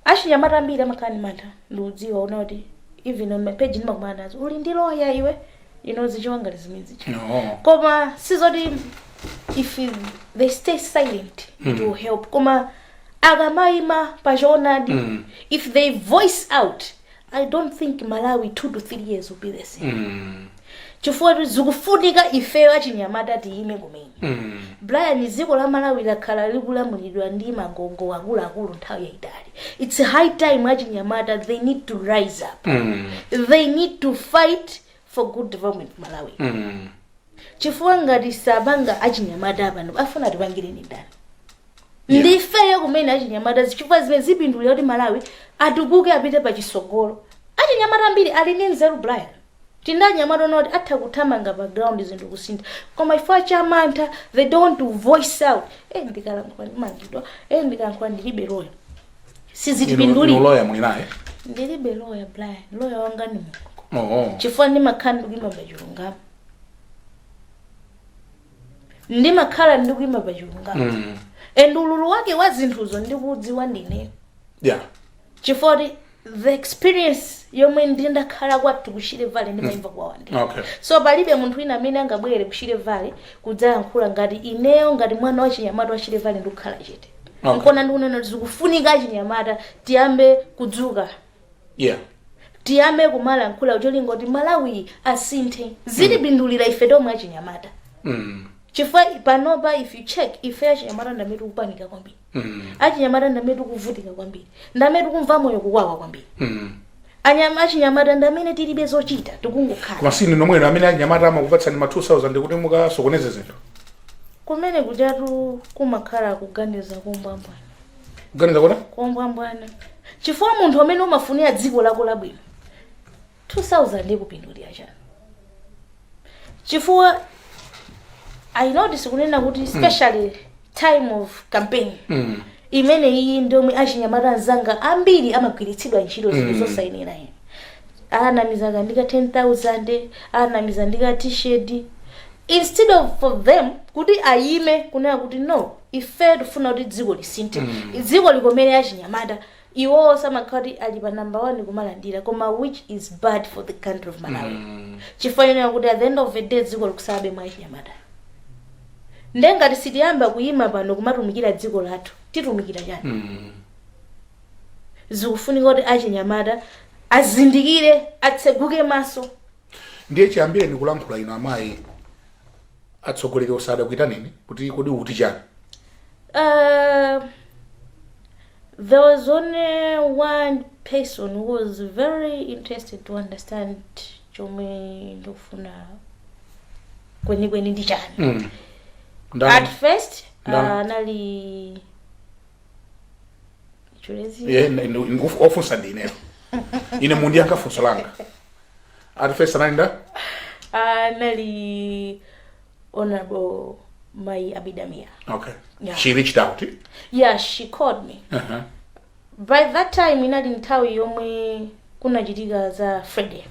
achinyamata ambiri amakhala ndi mantha. Ndikudziwa una kuti even on my page ndimakumana nazo, "Uli ndi loya iwe?" Zichiwa ngati zimene zicha. No. Koma sizoti if they stay silent it will help, koma akamayima pachoonadi, if they voice out, I don't think Malawi 2 to 3 years will be the same, chifukwa zikufunika ifeyo achinyamata tiyime kumene. Brian, dziko la Malawi lakhala likulamulidwa ndi magogo akuluakulu nthawi yayitali. It's high time achinyamata, they need to rise up. They need to fight for good development Malawi, chifukwa ngati sabanga achinyamata pano, afuna atipangireni ndani? Ndifeyo kumene achinyamata, chifukwa zimene zipindulira kuti Malawi atukuke, apite pachisogolo. Achinyamata ambiri ali ndi nzeru, Brian. Tindi anyamata onoti atha kuthamanga pa ground, zinthu kusintha, koma chifukwa cha mantha they don't want to voice out. "Ndikalankhula ndimangidwa. Ndikalankhula ndilibe loya." Sizitipindulira. Inu lawyer muli naye? Ndilibe loya, Brian. Loya wanga ni Mulungu, chifukwa ndimakhala ndikuyima pa chilungamo, ndimakhala ndikuyima pa chilungamo, and ululu wake wa zinthuzo ndikuudziwa ndine, chifukwa kuti the experience yomwe ndindakhala kwathu ku Shire Valley ndimayimva kwawa ndi. So palibe munthu wina amene angabwere ku Shire Valley kudzayankhula ngati ineyo, ngati mwana wa chinyamata wa Shire Valley ndikukhala chete. Nkona ndikunena kuti zikufunika achinyamata tiyambe kudzuka, tiyambe kumalankhula cholinga kuti Malawi asinthe. Zitipindulira ife tomwe achinyamata, chifukwa panopa if you check, ife achinyamata ndamene tikupanika kwambiri, achinyamata ndamene tikuvutika kwambiri, ndamene tikumva moyo kuwawa kwambiri. Achinyamata ndamene tilibe zochita, tikungokhala. Koma sinu nomweno amene anyamata amakupatsani ma 2000 kuti mukasokoneze zinthu? Kumene kujatu kumakhala kuganiza kombwambwana. Kuganiza kota? Kombwambwana, chifukwa munthu amene umafunira dziko lako labwino, 2000 ikupindulira chani? Chifukwa I notice kunena kuti especially time of campaign, imene iyi ndomwe achinyamata anzanga ambiri amagwiritsidwa ntchito zinthu zosayenera. Ine anamiza kandika 10,000, anamiza ndika T-shirt, instead of for them kuti ayime kunena kuti no, ife tifuna kuti dziko lisinthe, dziko likomere achinyamata, iwowo samakhala kuti ali pa number one kumalandira, koma which is bad for the country of Malawi, chifukwa kuti at the end of the day dziko likusabe mwa achinyamata. Ndengati sitiyamba kuyima pano kumatumikira dziko lathu, titumikira chani? Zikufunika kuti achinyamata azindikire, atseguke maso. Ndiye chiyambire ndikulankhula ino, amayi, atsogoleri osada kuitaneni kuti kodi ukuti chani? There was only one person who was very interested to understand chomwe ndikufuna kwenikweni ndi chani. At Ndani? first, Ndani? Anali Chulezi. Ye, ofunsa ndi ineyo. Ine mundiyankha funso langa. At first anali nda? Anali Honorable Mai Abida Mia. Yeah. She reached out? Yeah, she called me. By that time inali nthawi yomwe kunachitika za Friday.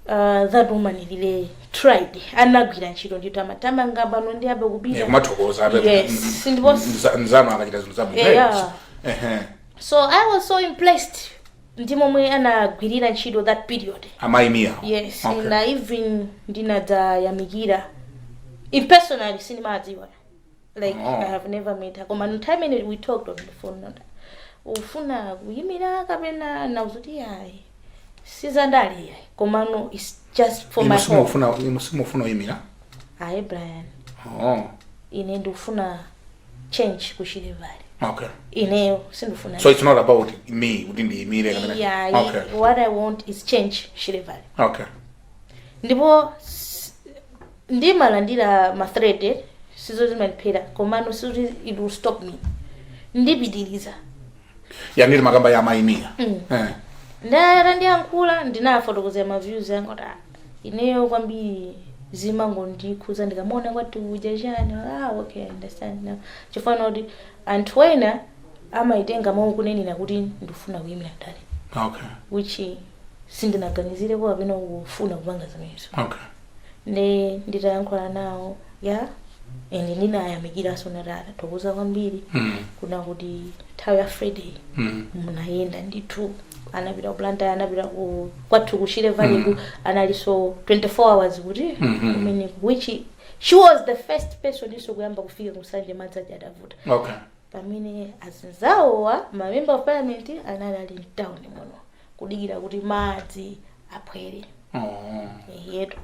That woman really tried, anagwira ntchito ndithu, amatamanga pano ndi apo kupita. Yeah, kumathokoza ape. Yes, ndipo Mzano akachita zinthu zabwino. Yeah. So I was so impressed ndi momwe anagwirira ntchito that period. Amayi Mia? Yes. And I even ndinadzayamikira in personally, sindimadziwa, like, I have never met her, koma nthawi imene we talked on the phone, not Ufuna kuyimira kapena nauzuti yayi, sizandale yayi, komano it's just for my Inu home. Inu simufuna kuyimira? Ayi, Brian. Oh. Ine ndikufuna change ku Shire Valley. Ineyo sindifuna. So it's not about me kuti ndiyimire kapena? Yeah. What I want is change Shire Valley. Ndipo ndimalandira ma threat, sizo zimandiphera, komano sizoti it will stop me, ndipitiriza. Yanili makamba ya amayimiya. Ndatandiyankhula, ndinafotokozera ma views anga kuti, ah, ineyo kwambiri zimangondikhuza ndikamaona kwati uja chani. Ah, okay, I understand now, chifana kuti anthu ena amayitenga mawu kunenera kuti ndifuna kuyimira ndale, which sindinaganizireko kapena kufuna kupanga zimenezo. Nde nditayankhula nawo ya, and ndinayamikiranso, natata thokoza kwambiri kuna kuti nthawi ya Friday munayenda ndithu, anapita ku Blantyre, anapita ku kwathu ku Shire Valley ku analinso 24 hours kuti kumene, which she was the first person iso kuyamba kufika kusanje madzi aja adavuta, pamene azinzawowa ma member of parliament anali ali mtown muno kudikira kuti madzi aphwere. Yetu,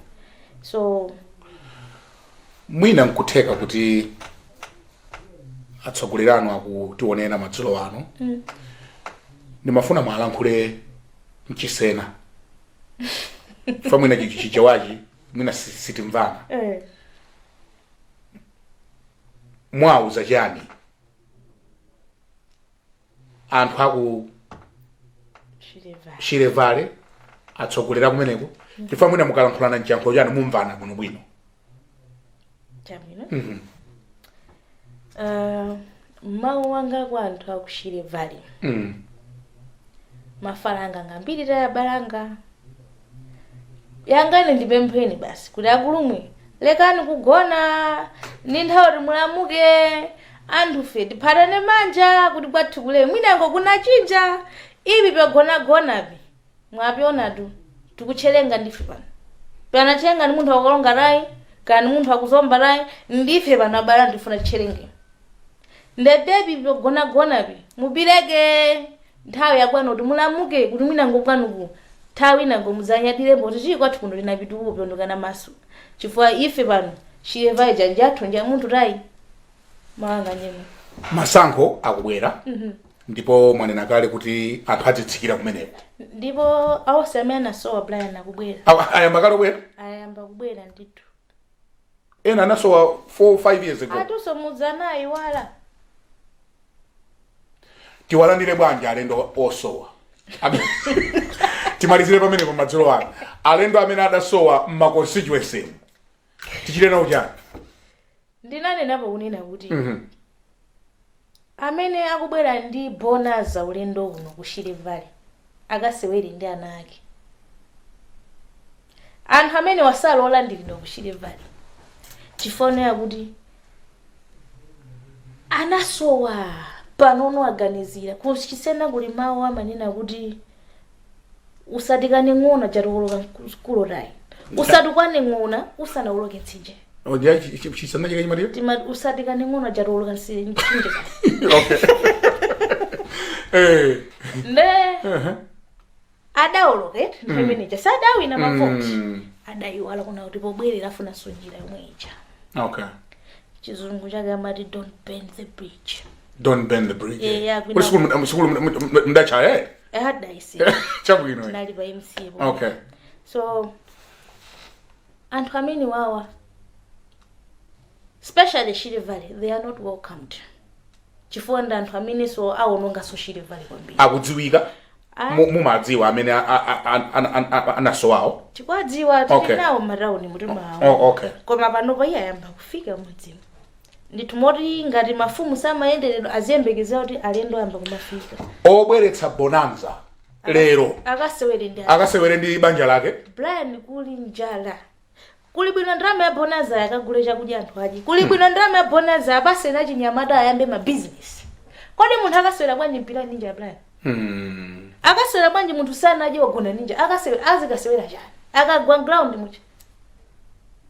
so Mwina nkutheka kuti atsogoleri anu akutionera madzulo ano. Ndimafuna mwalankhule mchisena fa mwina chichewachi mwina sitimvana. Mwauza chani anthu aku Shire Valley? Shire Valley, atsogolera kumeneko, chifukwa mwina mukalankhulana mchiyankhulo chanu mumvana bwinobwino. Chabwino. Mawu anga kwa anthu aku Shire Valley, mafalanga ngambiri tayabalanga yangane, ndipempheni basi kuti akulumwe lekani kugona, ni nthawi kuti mulamuke. Anthufe tiphatane manja kuti kwathu kule mwinango kunachinja ivi pagonagonapi mwapionatu tikuchelenga ndife pano, panachenga ni munthu akukalonga tayi kani munthu akuzomba tayi, ndife pano abala ndifuna titcherenge ndebebi pogonagonapi mupileke nthawi yakwana kuti mulamuke, kuti mwinango kwanuku nthawi inango muzanyadilembo kuti chii kwathu kuno linapitukuko pyondokana maso, chifukwa ife pano Shire Valley janjathu nja munthu tayi mawanga nyemo. Masankho akubwera, ndipo mwanena kale kuti anthu adzitsikira kumeneko. Ndipo awonse amene anasowa, Brian, akubwera. Ayamba kale kubwera? Ayamba kubwera ndithu. Ena anasowa 4 5 years ago. Atunso mudzanayiwala. Tiwalandire bwanji alendo osowa? Timalizire pamenepo madzulo ano. Alendo amene adasowa mma constituency, tichite nawo chani? Ndinanenapo kunena kuti amene akubwera ndi bonanza ulendo uno ku Shire Valley akasewere ndi ana ake. Anthu amene wasala olandiridwa ku Shire Valley, chifukwa kuti anasowa panono aganizira kuchisena kuli mawu amanena kuti usatikane ng'ona jatuwoloka kulotayi, usatukwane ng'ona usanawoloke mtsinje. Chisana chikachimatiyo? Tima usatikane ng'ona jatuwoloka mtsinje. Okay. Nde adawoloka eti nthawi imeneja sadawina mavoti. Adayiwala kuna kuti pobwerera afunanso njira yomwe ija. Chizungu chake amati "Don't bend the bridge." Don't bend the bridge. Yeah, Kuti sukulu mdachaya, eh? Adayisi. Chabwino. Tinali pa MCA po. So anthu amene wawa, especially Shire Valley, they are not welcomed, chifukwa ndi anthu amene so awononganso Shire Valley kwambiri. Akudziwika? Ah. Mumadziwa amene anasowawo? Tikwadziwa, tili nawo m'matawuni mutimawo. Oh, okay. Koma panopo iye ayamba kufika mudzimu ndithu, moti ngati mafumu samayenderedwa aziyembekezera kuti alendo ayamba kumafika. Obweretsa bonanza lero akasewere ndi akasewere ndi banja lake. Brian, kuli njala. Kuli bwino ndalama ya bonanza yakagule chakudya anthu adye. Kuli bwino ndalama ya bonanza apasena chinyamata ayambe mabizinesi. Kodi munthu akasewera bwanji mpira ninja, Brian? Akasewera bwanji munthu sanadye, wagona ninja? Akasewera, azikasewera chani akagwa ground mucha?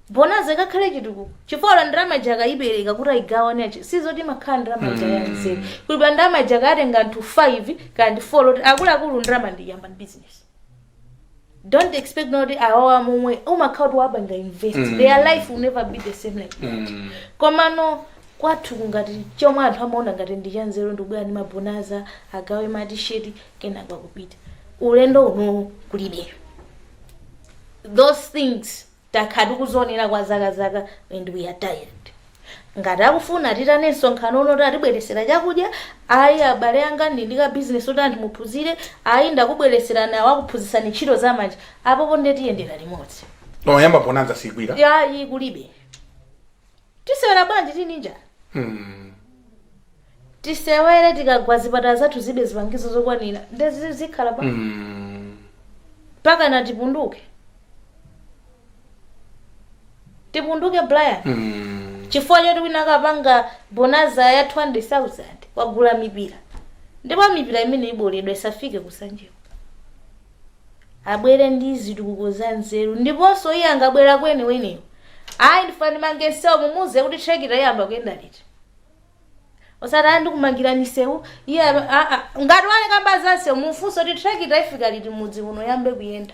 Bonanza ikakhale chitukuko, chifukwa ndalama ija akayipereka kuti ayigawane achi, sizoti makhala ndalama ija ya nzeru. Kuli pa ndalama ija akatenga anthu 5 kandi 4 loti akuluakulu, ndalama ndiyamba business. Don't expect not awawa momwe umakhala kuti wapanga invest, their life will never be the same like that. Komano kwathu ngati chomwe anthu amaona ngati ndi chanzeru ndikubwera ndi mabonanza, agawe ma T-shirt, kenako akupita. Ulendo uno kulibe those things. Takhala tikuzionera kwa zakazaka and we are tired. Ngati akufuna titane msonkhano uno kuti atibweresera chakudya, ayi abale anga, ndi ndika business kuti anthu muphunzire, ayi ndakubwereserani, awakuphunzitsani ntchito zamanja, apopo ndetiyendera limodzi. Oyamba bonanza sigwira. Yayi, kulibe. Tisewera bwanji tini njala? Tisewere tikagwa, zipatala zathu zibe zipangizo zokwanira, ndezi zikhala pa mpaka na tipunduke, tipunduke, Brian, chifukwa choti wina akapanga bonanza ya 200,000 wagula mipira, ndipo mipira imene iboledwa isafike kusanjeko. Abwere ndi zitukuko za nzeru. Ndiponso iye angabwera kwenikweneyo, ayi ndifuna ndimange msewu, mumuze kuti trekita iyamba kuyenda liti, osati ayi ndikumangira misewu. Iye ngati walekamba za msewu, mufunso kuti trekita ifika liti mudzi uno yambe kuyenda.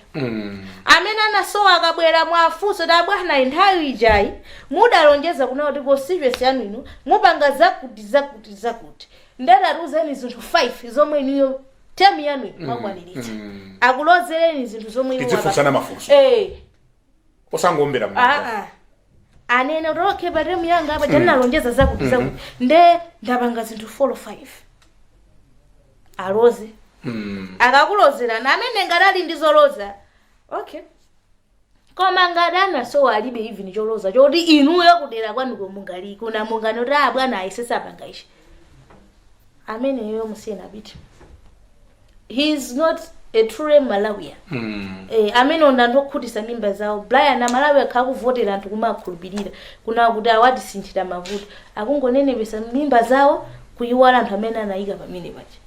Amene anasowa akabwera, mwafunso kuti abwana, nthawi ijayi mudalonjeza kuna kuti constituency yanu inu mupanga zakuti, zakuti, zakuti, ndetatiuzeni zinthu 5 zomwe inuyo term yanu inu mwakwaniritsa. Akulozereni zinthu zomwe iwo Tidzifunsana mafunso. Eh. Osangombera manja. Ah, ah. Anene kuti okay, pa term yanga apa chanalonjeza zakuti, zakuti, nde ndapanga zinthu 4 or 5, aloze. Akakulozerani amene ngati ali ndi zoloza, okay, koma ngati anasowa, alibe even choloza choti inuyo kudera kwanuko mungali kuna mungani kuti ah bwana ayisesa apanga ichi, ameneyo musiyena apite. He is not a true Malawian. Eh, amene onda anthu okhutisa mimba zawo, Brian. Amalawi akhala kuvotera anthu kumakhulupirira kuna kuti awatisinthira mavuto, akungonenepesa mimba zawo, kuyiwala anthu amene anayika pamene paja,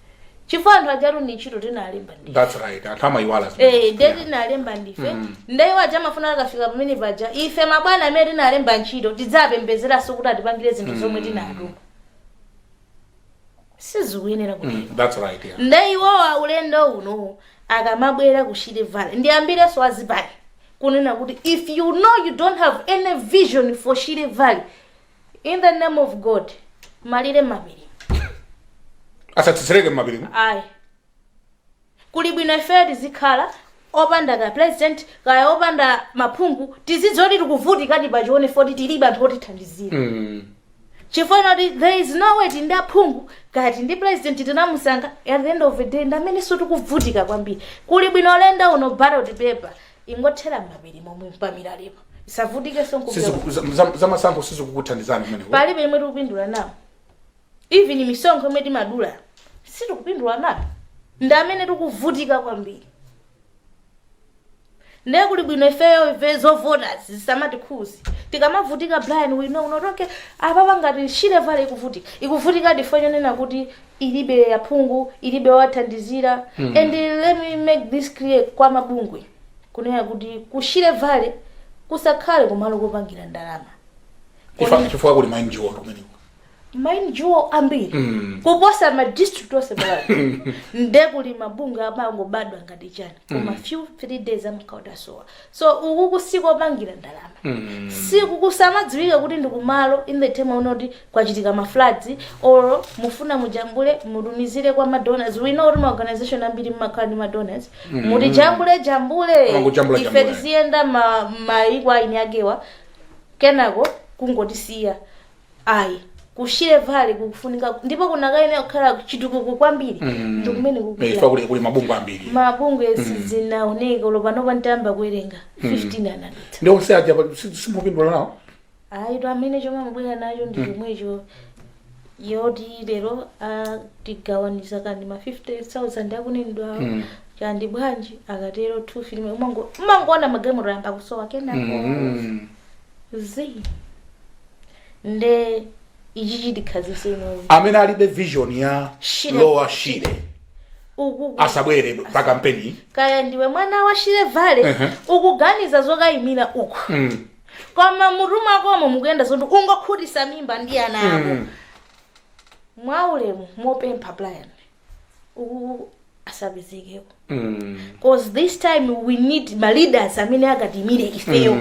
chifukwa anthu ajatu ndi ntchito tinalemba ndi That's right, anthu amayiwala zimene. Eh, nde tinalemba ndife, nde iwo aja amafuna akafika pamene paja, ife mabwana amene tinalemba ntchito tidzapembezeranso kuti atipangire zinthu zomwe tinatuma. Sizikuyenera kuti That's right, yeah. Nde iwowa ulendo uno akamabwera ku Shire Valley, ndiyambirenso azipani kunena kuti if you know you don't have any vision for Shire Valley, in the name of God, malire mapiri. Asatsetsereke mmapiri. Ayi, kuli bwino ifeyo tizikhala opanda ka president, kaya opanda maphungu, tizidzoti tikuvutikadi pachione foti tilibe anthu otithandizira, chifukwa kuti there is no way tindi aphungu kati ndi president tinamusankha, at the end of the day ndamene tikuvutika kwambiri. Kuli bwino ulendo uno ballot paper ingothera mmapiri momwe pamilalepo, isavutikenso nkupita. Zamasankho sizikukuthandizani kumeneko. Palibe imwe tikupindula nawo. Even misonkho imwe timadula sitikupindula nayo, ndi amene tikuvutika kwambiri. Ndiye kuli bwino ifeyo ife zovota zisamatikhudze tikamavutika. Brian, we know not okay, apapa ngati Shire Valley ikuvutika, ikuvutika difo chonena kuti ilibe aphungu, ilibe wathandizira. And let me make this clear kwa mabungwe kunena kuti ku Shire Valley kusakhale kumalo kopangira ndalama. Chifukwa kuli ma NGO kumeneko. Ma NGO ambiri kuposa ma district onse Malawi. Nde kuli mabungwe amangobadwa ngati chani, koma few 3 days amakaudasowa. So uku kusikopangira ndalama, siku kusamadziwika kuti ndikumalo in the time unoti kwachitika ma floods or mufuna mujambule, mutumizire kwa ma donors. We know kuti ma organization ambiri mmakhala ndi ma donors, mutijambule jambule. Mangojambula ife jambule. tiziyenda ma maiko aini akewa, kenako kungotisiya. Ayi, ku Shire Valley kukufunika ndipo kunakayenera kukhala chitukuko kwambiri, ndikumene Eh, kukula chifukwa kuli mabungwe ambiri. Mabungwe sizinaoneke ulo panopa ntayamba kuwerenga 15 anadutsa. Ndi onse aja simupindula nawo. Ayi, to amene chomwe amabwera nacho ndi chomwecho, yoti lero tigawaniza kandi ma 50,000 akunenedwa kandi bwanji, akatero 2 film umangoona magalimoto ayamba kusowa kenako zi nde ichi chitikhazinso ino. Amene alibe vision ya Shire. Lower Shire uku asabwere pa kampeni. Kaya ndiwe mwana wa Shire Valley, ukuganiza zokayimira uku, Koma mutu mwakomo mukuyenda zoti ungokhutisa mimba ndi ana ako. Mwaulemu, mopempha, Brian, uku asapezekeko, 'cause this time we need ma leaders amene akatimire ifeyo,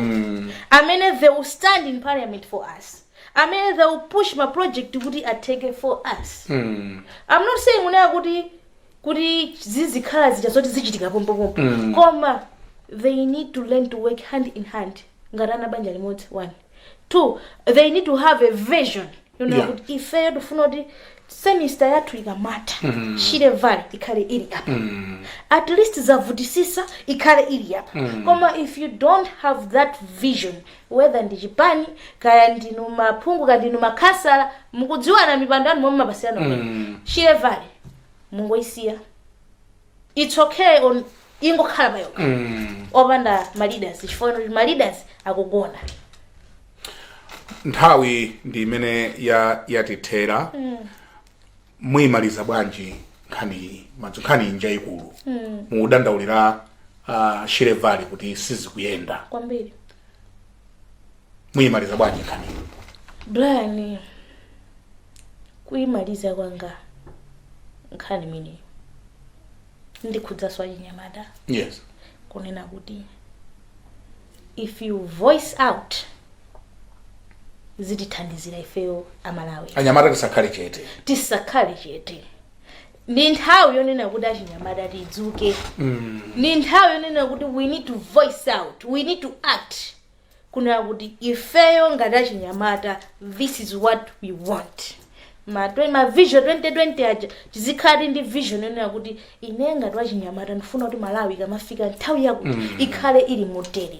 amene they will stand in parliament for us, amene they will push ma project kuti ateke for us. I'm not saying unena kuti zizikhala zija zoti zichitika pompopompo, koma they need to learn to work hand in hand ngati ana banja limodzi, one. Two, they need to have a vision kuti ifeyo tifuna kuti semester yathu ikamata, Shire Valley ikhale ili apa, at least zavutisisa ikhale ili apa. Koma if you don't have that vision, whether ndi chipani, kaya ndinu maphungu, kaya ndinu makhansala, mukudziwana mipando yanu momwe mapasiyana, Shire Valley mungoisiya, it's okay, on ingokhala payokha, opanda ma leaders, chifukwa kuti ma leaders akugona. Nthawi ndi imene yatithera. Muyimaliza bwanji nkhani madzi, nkhani inja ikulu? Mukudandaulira Shire Valley kuti sizikuyenda. Kwambiri. Muyimaliza bwanji nkhani? Brian, kuyimaliza kwanga nkhani imeneyo, ndikhudzaso achinyamata kunena kuti if you voice out, zitithandizira ifeyo Amalawi. Anyamata tisakhale chete. Tisakhale chete. Ndi nthawi yonena kuti achinyamata tidzuke. Ndi nthawi yonena kuti we need to voice out, we need to act, kunena kuti ifeyo ngati achinyamata, this is what we want. Ma vision 2020 aja, tizikhala ndi vision yonena kuti ine ngati wachinyamata ndifuna kuti Malawi ikamafika nthawi yakuti ikhale ili motere.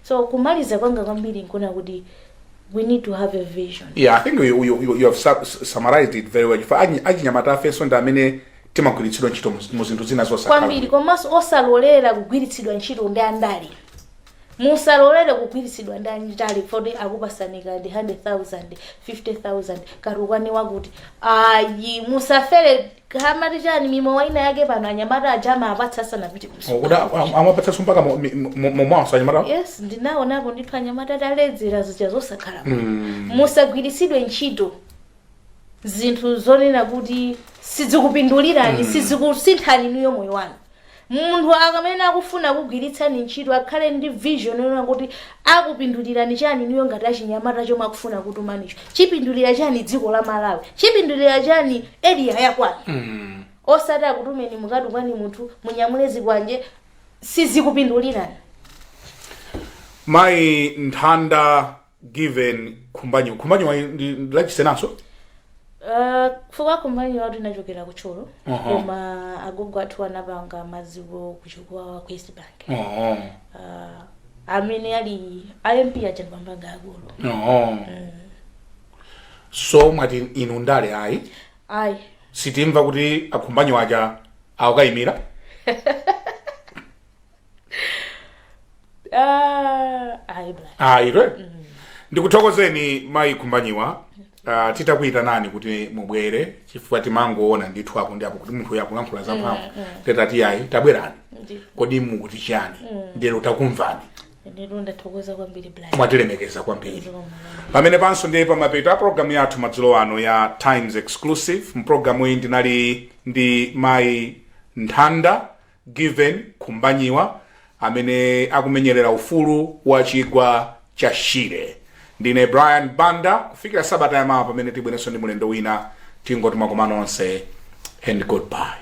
So kumaliza kwanga kwambiri nkuona kuti we need to have a vision. Yeah, I think you have summarized it very well, chifukwa achinyamata afenso ndi amene timagwiritsidwa ntchito mu zinthu zina zosakhala. Kwambiri. Komanso osalolera kugwiritsidwa ntchito ndi andale. Musalolere kugwiritsidwa ndi andale poti akupasanika ndi 100,000, 50,000, katukani wakuti. Ayi, musafere. Kamati chani, mimo ina yake pano anyamata aja amapatsa asanapite. Kuda amapatsanso mpaka momwanso anyamata? Yes, ndinaonapo ndithu anyamata ataledzera, zija zosakhala. Musagwiritsidwe ntchito zinthu zonena kuti sizikupindulirani, sizikusinthani inuyo moyo wanu. Munthu akamene akufuna kugwiritsani ntchito akhale ndi vision yonena kuti akupindulirani chani inuyo ngati achinyamata, chomwe akufuna kutumanicho chipindulira chani dziko la Malawi, chipindulira chani area yakwanu, osati akutumeni mukatukani munthu, munyamule zikwanje, sizikupindulirani. Mayi Nthanda Given Khumbanyiwa, Khumbanyiwa ndi lachisenanso? Fuka Khumbanyiwa watu inachokera kuThyolo, koma agogo athu anapanga maziko kuchokwa ku East Bank. Amene ali MP aja ndipambanga akulu. Oh. So mwati inu ndale ayi? Ayi. Sitimva kuti aKhumbanyiwa aja akukayimira? Ayi, bla. Ayi, re ndikuthokozeni mayi Khumbanyiwa, titakuyitanani kuti mubwere, chifukwa timangoona ndithu apo ndi apo kuti munthu uyu akulankhula zamphamvu, tetati ayi, tabwerani. Kodi mukuti chani? Ndero takumvani. Ndero ndathokoza kwambiri, bla. Mwatilemekeza kwambiri. Pamene panso ndiye pamapeto a programu yathu madzulo ano ya Times Exclusive. Mpulogalamu iyi ndinali ndi mayi Nthanda Given Khumbanyiwa amene akumenyerera ufulu wa chigwa cha Shire. Ndine Brian Banda. Kufikira sabata yamawa pamene tibwerenso ndi mulendo wina, tingoti mwakoma nonse and goodbye.